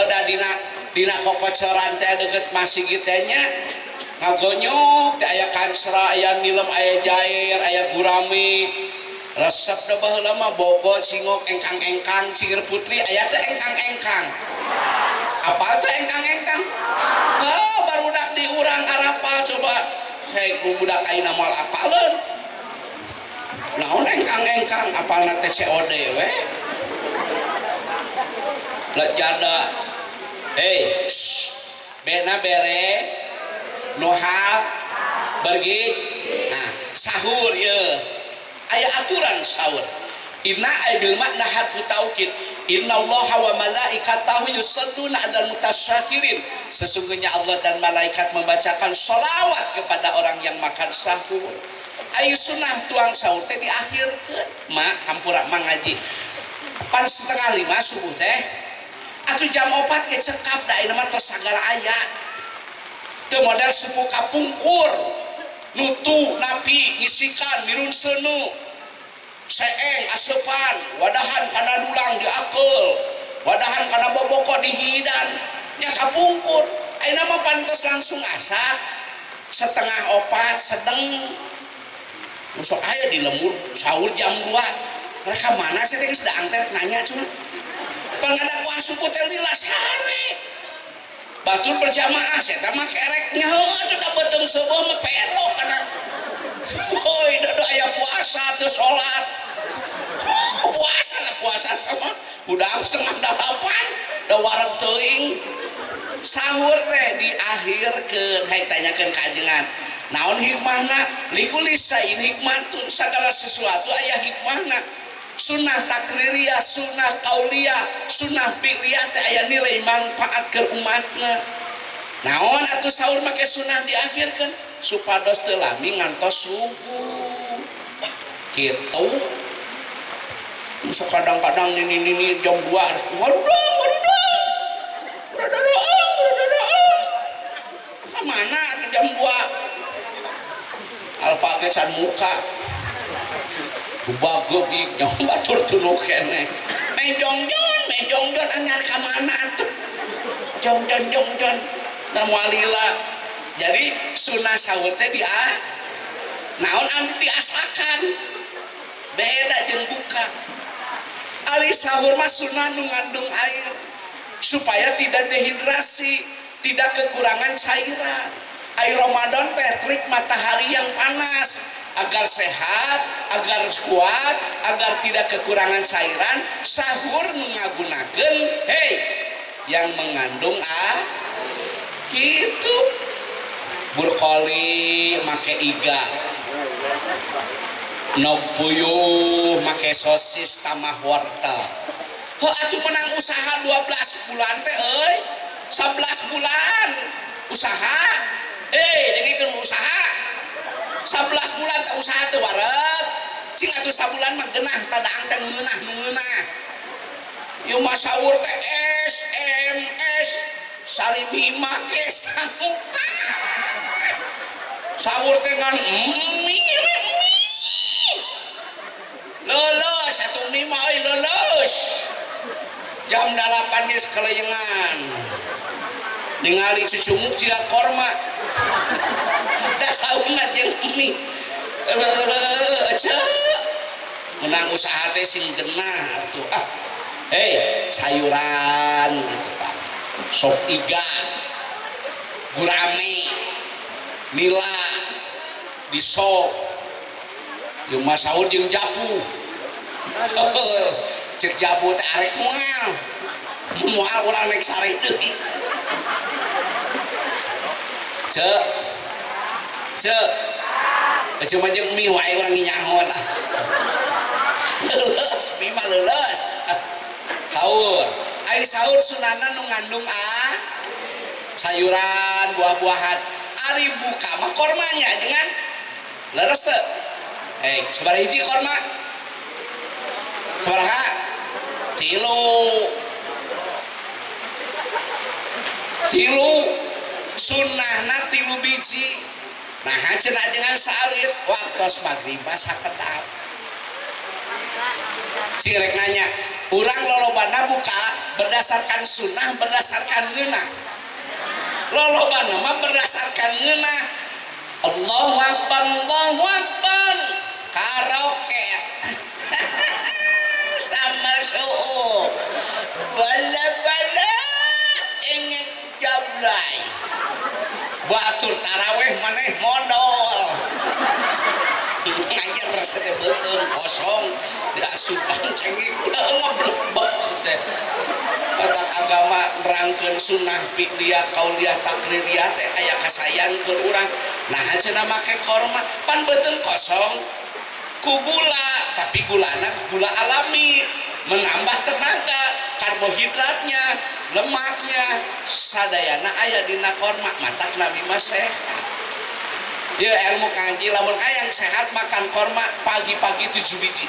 S1: da dina kokocoran teh deukeut masjid teh nya ngagonyok teh aya kansra, aya nilem, aya jair, aya gurami. Resep da baheula mah bogo cingok engkang-engkang cingir putri aya teh engkang-engkang. Apa teh engkang-engkang? Heuh barudak di urang arapal coba. Hei budak ayeuna moal apaleun. Naon engkang-engkang apalna teh COD we. Lejada. Hei, bena bere nuhal bergi. Nah, sahur ye. Aya aturan sahur. Inna ay bil makna harfu taukid. Innallaha wa malaikatahu yusholluna 'alal mutasyakirin. Sesungguhnya Allah dan malaikat membacakan sholawat kepada orang yang makan sahur. Ayo sunah tuang sahur teh diakhirkeun. Ma hampura mangaji. Pan 4:30 subuh teh. Atuh jam 4 ge cekap da ayeuna mah tos sagala ayat. Teu model sepuh kapungkur. Nutu napi ngisikan mirun seuneu. Seeng aseupan wadahan kana dulang diakeul. Wadahan kana boboko dihidan. Nya kapungkur. Ayeuna mah pantes langsung asak. 3:30 sedeng. Sok aya di lembur sahur jam 2. Mereka mana sih teh geus daang teh nanya cenah. Pangadaguan suku teh lila sare. Batur berjamaah saya mah kereknya heuh atuh da beuteung seueuh mah pedok kana. Hoi da aya puasa teu salat. Puasa lah puasa mah udah 7:30 da wareg teuing. Sahur teh diakhirkeun hayang tanyakeun ka ajengan. Naon hikmahna? Likuli sain hikmatun, segala sesuatu aya hikmahna. Sunnah takririyah, sunnah kauliyah, sunnah fi'liyah teh aya nilai manfaat keur umatna. Naon atuh sahur make sunnah diakhirkeun supados teu lami ngantos subuh. Kitu. Sok kadang-kadang nini-nini jam 2, warudang, warudang. Warudang, warudang. Ka mana atuh jam 2? Alpa ge can muka. Kubageup nyawa batur tunuk keneh. Mejongjon, mejongjon anyar ka mana atuh? Jongjon jongjon. Da moal lila. Jadi sunah sahur teh di naon anu diasakan. Beda jeung buka. Ari sahur mah sunah nu ngandung air supaya tidak dehidrasi, tidak kekurangan cairan. Air Ramadan teh trik matahari yang panas agar sehat, agar kuat, agar tidak kekurangan cairan. Sahur nu ngagunakeun hei yang mengandung a gitu. Burkoli make iga, nog puyuh make sosis tambah wortel. Heuh atuh menang usaha 12 bulan teh euy, 11 bulan usaha. Hei, dengekeun usaha. 11 bulan teh usaha teu wareg. Cing atuh sabulan mah geunah tadaang teh nu ngeunah nu ngeunah. Ieu mah sahur teh SMS sarimi make sangu. Sahur teh ngan mie mie. Leuleus atuh mie mah euy leuleus. Jam 8 geus keleyengan. Ningali cucumuk jiga korma. Da sauna jeung mie. Menang usaha teh sing genah atuh. Ah. Hei, sayuran gitu tah. Sop iga, gurame, nila, di sop. Ieu mah sahur jeung japu. Cek japu teh arek moal. Mun moal urang naik sare deui. Cek. Cek. Cuma jeung mie wae urang nyaho lah. Leuleus, mie mah leuleus. Sahur. Ai sahur sunana nu ngandung a sayuran, buah-buahan. Ari buka mah kormanya dengan leres teu? Sabaraha hiji korma? Sabaraha? Tilu. Tilu. Sunahna 3 biji. Nah, cenah jangan salit waktos maghrib mah sakedap. Sing rek nanya, urang lolobana buka berdasarkan sunnah, berdasarkan ngeunah. Lolobana mah berdasarkan ngeunah. Allahu Akbar, Allahu Akbar. Karaoke. Sama suhu. Bala-bala cengek jablay. Batur taraweh maneh modal. Ngayer sete beuteung kosong diasupan cengek ngeblebek sete. Kata agama nerangkeun sunnah fi'liyah qauliyah takririyah teh aya kasayan keur urang. Nah cenah make korma pan beuteung kosong ku gula, tapi gulana gula alami menambah tenaga, karbohidratnya, lemaknya sadayana aya dina korma, matak Nabi mah sehat. Ya ilmu kanji lamun hayang sehat makan korma pagi-pagi 7 biji.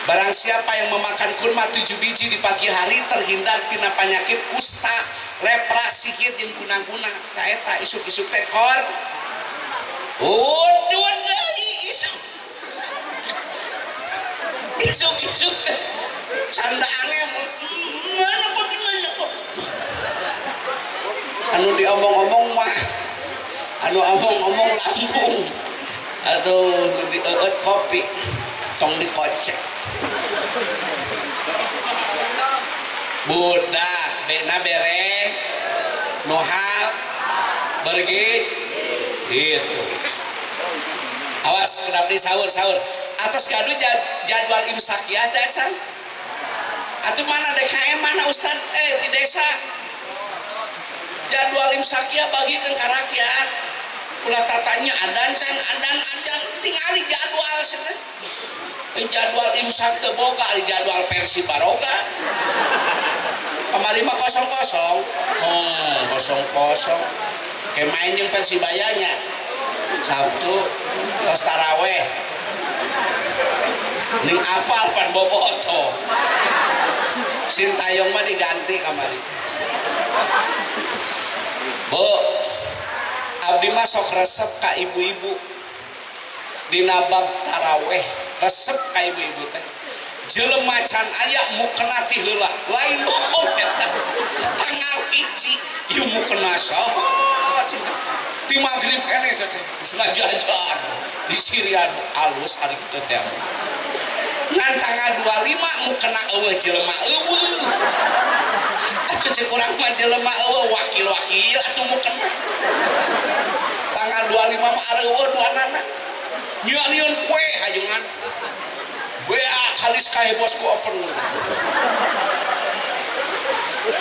S1: Barang siapa yang memakan kurma 7 biji di pagi hari terhindar tina penyakit kusta, lepra, sihir jeung guna-guna. Ta eta isuk-isuk teh kor. Udah deui isuk. Isuk-isuk teh sandaange mana kok mana kok. Anu diomong-omong mah anu omong-omong lambung. Aduh, nu dieueut kopi tong dikocek. Budak bena bere nuhal bergi itu. Awas kedap di sahur-sahur. Atos gaduh jadwal imsakiyah teh san. Atuh mana DKM mana ustad di desa. Jadwal imsakiyah bagikeun ka rakyat. Ulah tatanya adan can adan adan tingali jadwal cenah. Jadwal imsak teu boga ari jadwal versi baroga. Kamari mah 0-0. 0-0. Ke main jeung Persibayanya. Sabtu tos taraweh. Ning apal pan boboto. Sintayong mah diganti kamari. Bu, abdi mah sok resep ka ibu-ibu. Dina bab taraweh resep ka ibu-ibu teh. Jelema can aya mukena ti heula, lain bohong eta. Tanggal 1 ieu mukena saha cenah. Ti magrib keneh teh geus ngajajar di Sirian alus ari kitu teh. Ngan tanggal 25 mukena eueuh jelema eueuh. Atuh cek urang mah jelema eueuh wakil-wakil atuh mukena. Tanggal 25 mah areueuh duanana. Nyieun kue hajengan. Wea halis kae bosku open.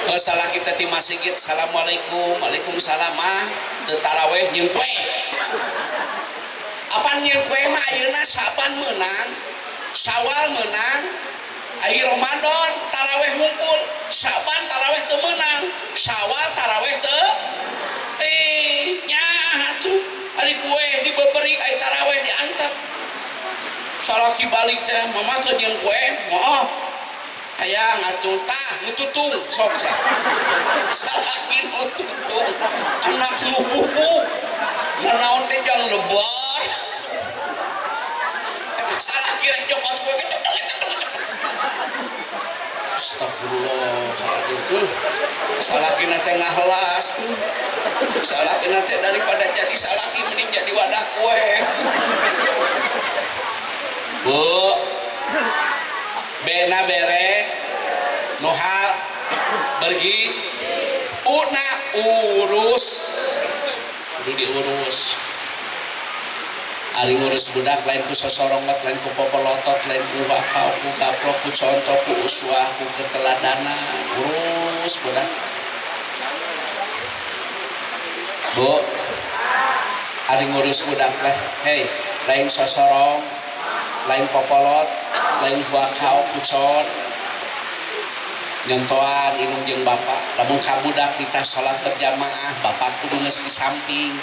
S1: Kalau salah kita di masjid, assalamualaikum, waalaikumsalam mah teu taraweh nyeun kue. Apa nyeun kue mah ayeuna Saban meunang, Syawal meunang, ari Ramadan taraweh hungkul, Saban taraweh teu meunang, Syawal taraweh teu nya atuh ari kue dibeberi ari taraweh diantep. Salaki balik teh mama ke jeung kue, moh hayang atuh tah nututung sok teh. Salaki nututung, anak nu bubuk. Nanaon teh jang lebar. Eta salaki rek nyokot kue gitu. Astagfirullahaladzim. Salakina teh ngahelas. Salakina teh daripada jadi salaki mending jadi wadah kue. Bu, bena bere, nuhal, bergi, una urus, kudu diurus. Ari ngurus budak lain ku sosorongot, lain ku popolotot, lain ku wakau, ku gaplok, ku contoh, ku uswah, ku keteladanan, urus budak. Bu, ari ngurus budak teh, hei, lain sosorong, lain popolot, lain wakau, kucon, nyontoan inung jeung bapak. Lamun ka budak kita salat berjamaah, bapak kudu geus di samping.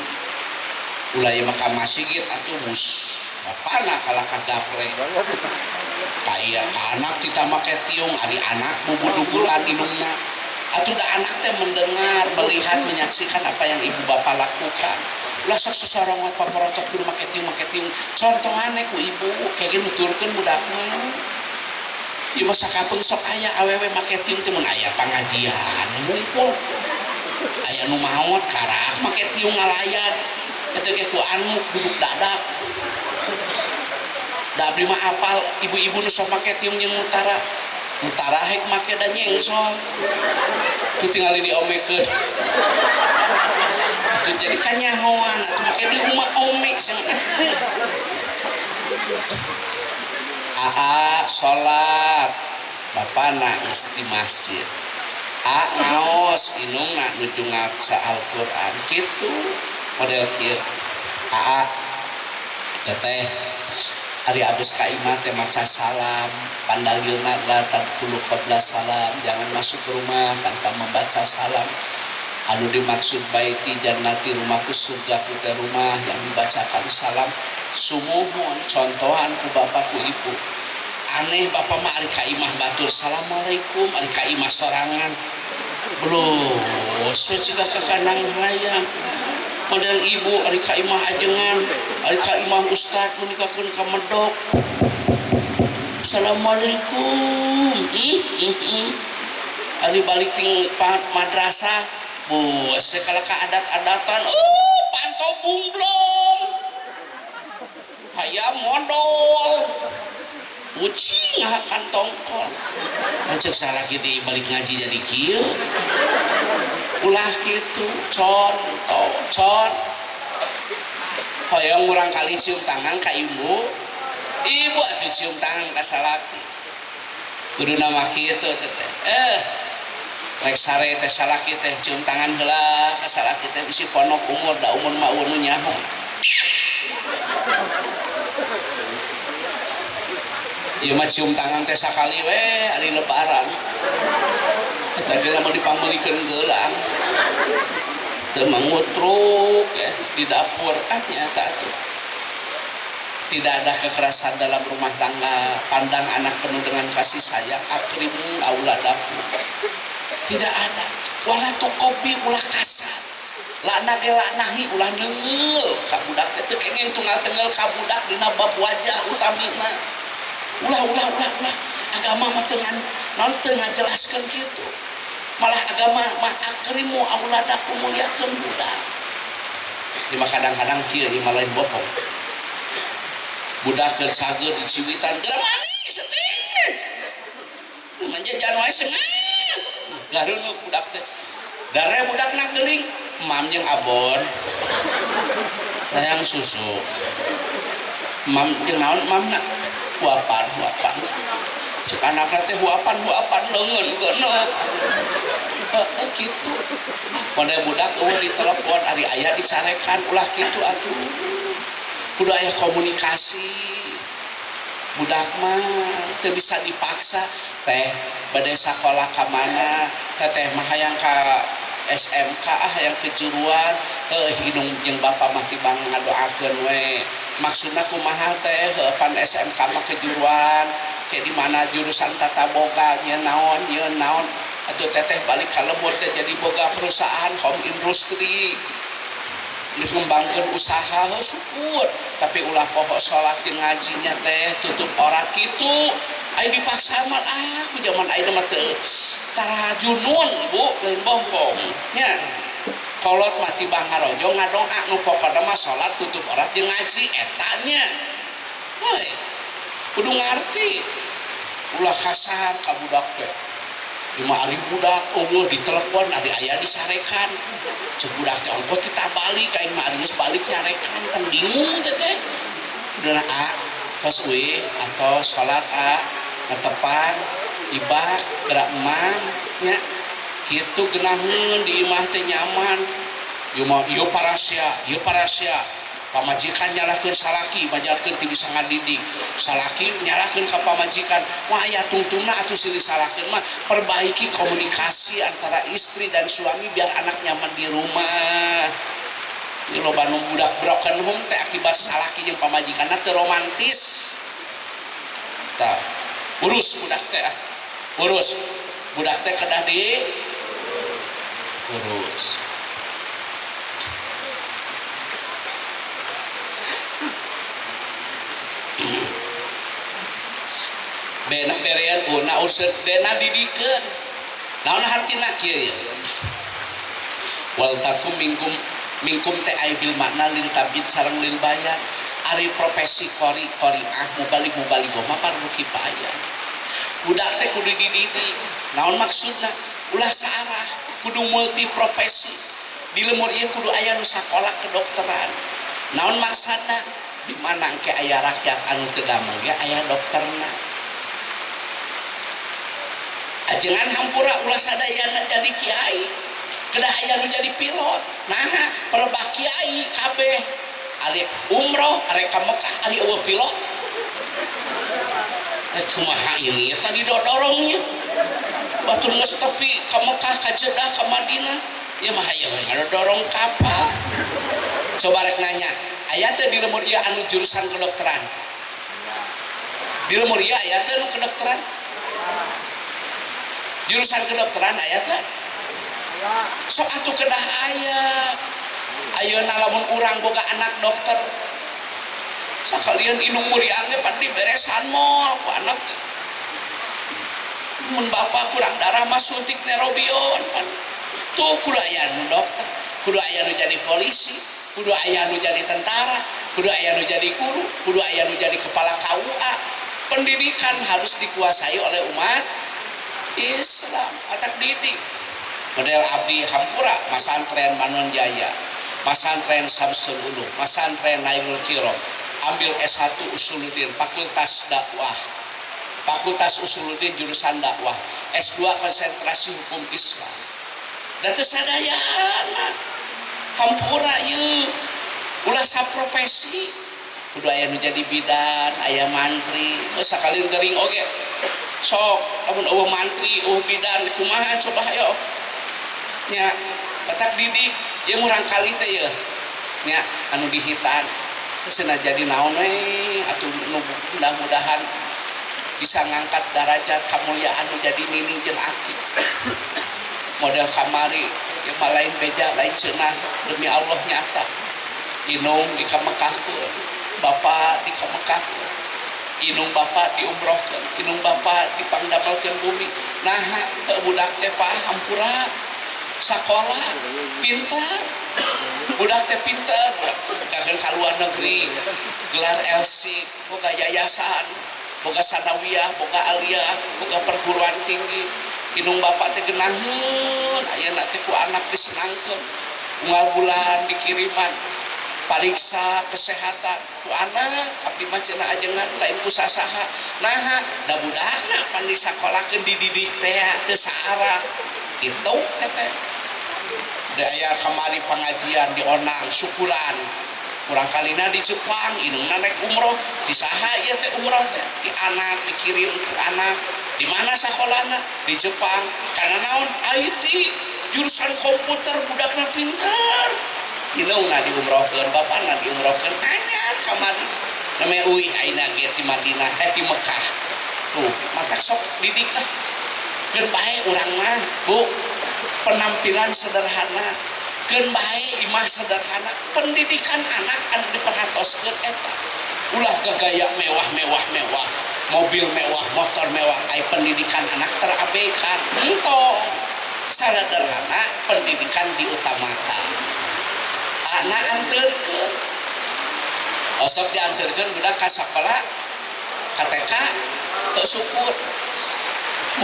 S1: Ulah ieu mah ka masjid atuh mus bapana kalah ka gaple. Ka ieu ka anak kita make tiung, ari anak bubudugulan inungna. Atuh da anak teh mendengar, melihat, menyaksikan apa yang ibu bapak lakukan. Ulah sok sosorongot paporotot kudu make tiung, make tiung. Contohane ku ibu kayak gini nuturkeun budak mah. Ieu mah sakapeung sok aya awewe make tiung teh mun aya pangajian ngumpul. Aya nu maot karak make tiung ngalayan. Eta ge ku anu duduk dadak. Da abdi mah apal ibu-ibu nu sok make tiung jeung mutara. Nu tarahek make da nyengsol. Tuh tingali diomekeun. Atuh jadi kanyahoan atuh make di rumah ome cenah. Aa salat, bapana geus di masjid. A ngaos indungna nuju ngaca Al-Qur'an kitu model kieu. Aa teteh ari abus ka imah teh maca salam, pandalilna la tadkhulu qabla salam, jangan masuk ke rumah tanpa membaca salam. Anu dimaksud baiti jannati rumahku surgaku teh rumah yang dibacakan salam. Sumuhun contohan ku bapak ku ibu. Aneh bapak mah ari ka imah batur assalamualaikum, ari ka imah sorangan. Belum, siga ka kandang hayam. Model ibu ari ka imah ajengan, ari ka imah ustad menikahkeun ka medok. Assalamualaikum. Ari balik ting madrasah, bos segala ka adat-adatan, panto bungblong. Hayam modol. Kucing ngahakan tongkol. Ceuk salaki di balik ngaji jadi kieu. Ulah kitu, contoh, con. Hoyong urang kali cium tangan ka ibu. Ibu atuh cium tangan ka salaki. Kuduna mah kitu teh. Rek sare teh salaki teh cium tangan heula ka salaki teh bisi ponok umur da umur mah eueuh nu nyaho. Ieu mah cium tangan teh sakali we ari lebaran. Eta ge lamun dipangmeulikeun geulang. Teu mangutruk ya di dapur ah nyata atuh. Tidak ada kekerasan dalam rumah tangga, pandang anak penuh dengan kasih sayang, akrimu auladaku. Tidak ada. Wala tuqabbi ulah kasar. Lakna ge laknahi ulah neunggeul ka budak teh teu kenging tunggal tengeul ka budak dina bab wajah utamina. Ulah ulah ulah ulah agama mah teu naon teu ngajelaskeun kitu. Malah agama mah akrimu auladaku muliakeun budak. Ieu mah kadang-kadang kieu ieu mah lain bohong. Budak keur sageur diciwitan geura manis teh. Manjajan wae seungeun. Gareuneuh budak teh. Dare budakna gering, mam jeung abon. Hayang susu. Mam jeung naon mamna? Huapan, huapan. Cek anakna teh huapan, huapan leungeun geuneuh. Heeh kitu. Model budak eueuh ditelepon ari aya dicarekan ulah kitu atuh. Kudu aya komunikasi. Budak mah teu bisa dipaksa teh bade sakola ka mana, teteh mah hayang ka SMK ah hayang kejuruan, heuh indung jeung bapa mah tibang ngadoakeun we. Maksudna kumaha teh pan SMK mah kejuruan, ke di mana jurusan tata boga nyeun naon atuh teteh balik ka lembur teh jadi boga perusahaan home industry. Ngembangkeun usaha heuh syukur, tapi ulah poho salat jeung ngajinya teh tutup aurat kitu. Aya dipaksa mah ah ku zaman ayeuna mah teu tarajunun ibu lain bohong nya. Kolot mah tibang ngarojo ngadoa nu pokona mah salat tutup aurat jeung ngaji eta nya. Heuy kudu ngarti ulah kasar ka budak teh. Lima ari budak eueuh ditelepon ari aya disarekan. Ceuk budak teh ongkoh teh balik aing mah ari geus balik nyarekan pan bingung teh teh. Udah a tos we atau salat a netepan ibak gerak emam nya kitu geunaheun di imah teh nyaman. Ieu mah ieu parasia, ieu parasia. Pamajikan nyalahkeun salaki, majalkeun ti bisa ngadidik. Salaki nyalahkeun ka pamajikan. Wah aya tungtungna atuh silih salahkeun mah perbaiki komunikasi antara istri dan suami biar anak nyaman di rumah. Ieu loba nu budak broken home teh akibat salaki jeung pamajikanna teu romantis. Tah, urus budak teh ah. Urus. Budak teh kedah di urus. Bena berean una urseut dena didikeun. Naon hartina kieu ya? Wal takum minkum minkum teh ai bil makna lil tabid sareng lil bayan. Ari profesi qori qoriah mubalik mubalighah mah fardu kifayah. Budak teh kudu dididik. Naon maksudna? Ulah saarah, kudu multi profesi. Di lemur ieu kudu aya nu sakola kedokteran. Naon maksudna? Di mana engke aya rakyat anu teu damel ge aya dokterna. Ajengan hampura ulah sadayana jadi kiai. Kedah aya nu jadi pilot. Nah, perebah kiai kabeh ari umroh, arek ka Mekah, ari eueuh pilot. Rek kumaha ini tadi dodorongnya. Batur geus tepi ka Mekah, ka Jeddah, ka Madinah. Ieu mah hayu ngadodorong kapal. Coba rek nanya, aya teu di lemur ieu anu jurusan kedokteran? Di lemur ieu aya teu anu kedokteran? Jurusan kedokteran aya teu? Sok atuh kedah aya. Ayeuna lamun urang boga anak dokter, sakalian indung muriang ge pan diberesan mol ku anak teh. Mun bapak kurang darah mah suntik nerobion pan. Tuh kudu aya nu dokter, kudu aya nu jadi polisi, kudu aya nu jadi tentara, kudu aya nu jadi guru, kudu aya nu jadi kepala KUA. Pendidikan harus dikuasai oleh umat Islam. Atak didik model abdi hampura masantren Manon Jaya, masantren Samsul Ulum, masantren Nailul Kirom, ambil S1 Usuluddin, Fakultas Dakwah, Fakultas Usuluddin jurusan dakwah, S2 konsentrasi hukum Islam. Da teu sadayana hampura ieu ulah saprofesi, kudu aya nu jadi bidan, aya mantri, geus sakali gering oge. Sok lamun eueuh mantri, eueuh bidan kumaha coba hayo. Nya petak didik ieu murang kali teh yeuh nya anu dihitan cenah jadi naon we atuh mudah-mudahan bisa ngangkat darajat kemuliaan nu jadi nini jeung aki. Model kamari ieu mah lain beja lain cenah demi Allah nyata. Inung dikamekahkeun, bapak dikamekahkeun, inung bapak diumrohkeun, inung bapak dipangdamelkeun bumi. Naha teu budak teh hampura sakola pintar, budak teh pintar, kakeun ka luar negeri, gelar LC, boga yayasan, boga sanawiyah, boga aliyah, boga perguruan tinggi. Inung bapak teh geunaheun, ayeuna teh ku anak disenangkeun, unggal bulan dikiriman pariksa kesehatan ku anak. Abdi mah cenah ajengan lain ku sasaha. Naha da budakna pan disakolakeun dididik teh teu saarah kitu teh. Da aya kamari pengajian di Onang syukuran kurang kalina di Jepang, indungna naik umroh di saha ieu teh umroh teh di anak dikirim ke anak. Di mana sakolana? Di Jepang. Karena naon? IT jurusan komputer, budakna pintar. Indungna diumrohkeun, bapakna diumrohkeun, anyar kamari namanya uih ayeuna ge ti Madinah, ti Mekah. Tuh matak sok didik lah, keun bae urang mah bu, penampilan sederhana keun bae, imah sederhana, pendidikan anak anu diperhatoskeun eta. Ulah gaya mewah-mewah mewah, mobil mewah, motor mewah, ai pendidikan anak terabaikan. Entong, sederhana pendidikan diutamakan. Anak anterkeun, osok dianterkeun budak ka sakola, ka TK, teu syukur.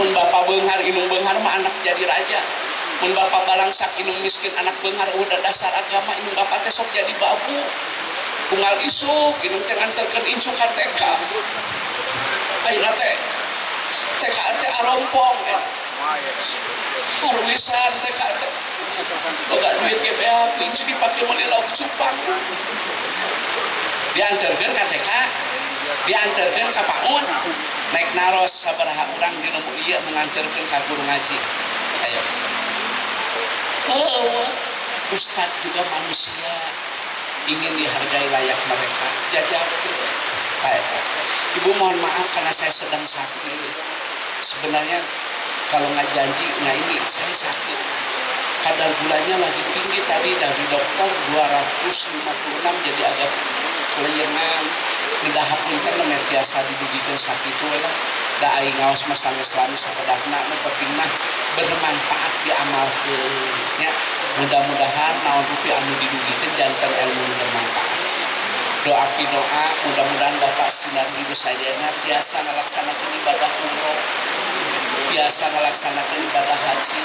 S1: Mun bapak beunghar indung beunghar mah anak jadi raja. Mun bapak balangsak indung miskin anak beunghar, udah dasar agama indung bapak teh sok jadi babu. Unggal isuk indung teh nganterkeun incu ka TK. Ayeuna teh TK teh arompong, haruisan TK teh boga duit ge beak, incu dipake meuli lauk cupang. Dianterkeun ka TK, dianterkeun ka PAUD, naik naros sabaraha urang di nu ieu nu nganterkeun ka guru ngaji. Ayo. Oh, ustad juga manusia, ingin dihargai layak mereka. Jajakeun. Ibu mohon maaf karena saya sedang sakit. Sebenarnya kalau nggak janji, nah ini saya sakit. Kadar gulanya lagi tinggi tadi dari dokter 256, jadi agak keleyengan. Ngedah hapunten namanya tiasa didugikeun sakitu we lah. Da aing ngaos mah sanggeus lami sakedapna, nu penting mah bermanfaat diamalkeun nya. Mudah-mudahan naon rupi anu didugikeun janten ilmu nu bermanfaat. Doa doa mudah-mudahan Bapak sinar Ibu sadayana tiasa ngalaksanakeun ibadah umroh. Tiasa ngalaksanakeun ibadah haji.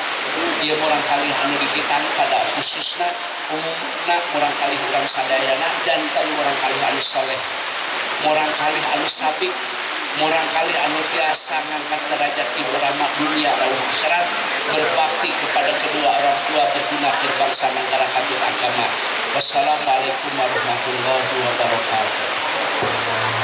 S1: Ieu murangkalih anu dikhitan pada khususna umumna murangkalih urang sadayana janten murangkalih anu soleh, murangkalih anu sabik, murangkalih anu tiasa ngangkat derajat ibu rama dunia rawuh akhirat, berbakti kepada kedua orang tua, berguna keur bangsa negara katur agama. Wassalamualaikum warahmatullahi wabarakatuh.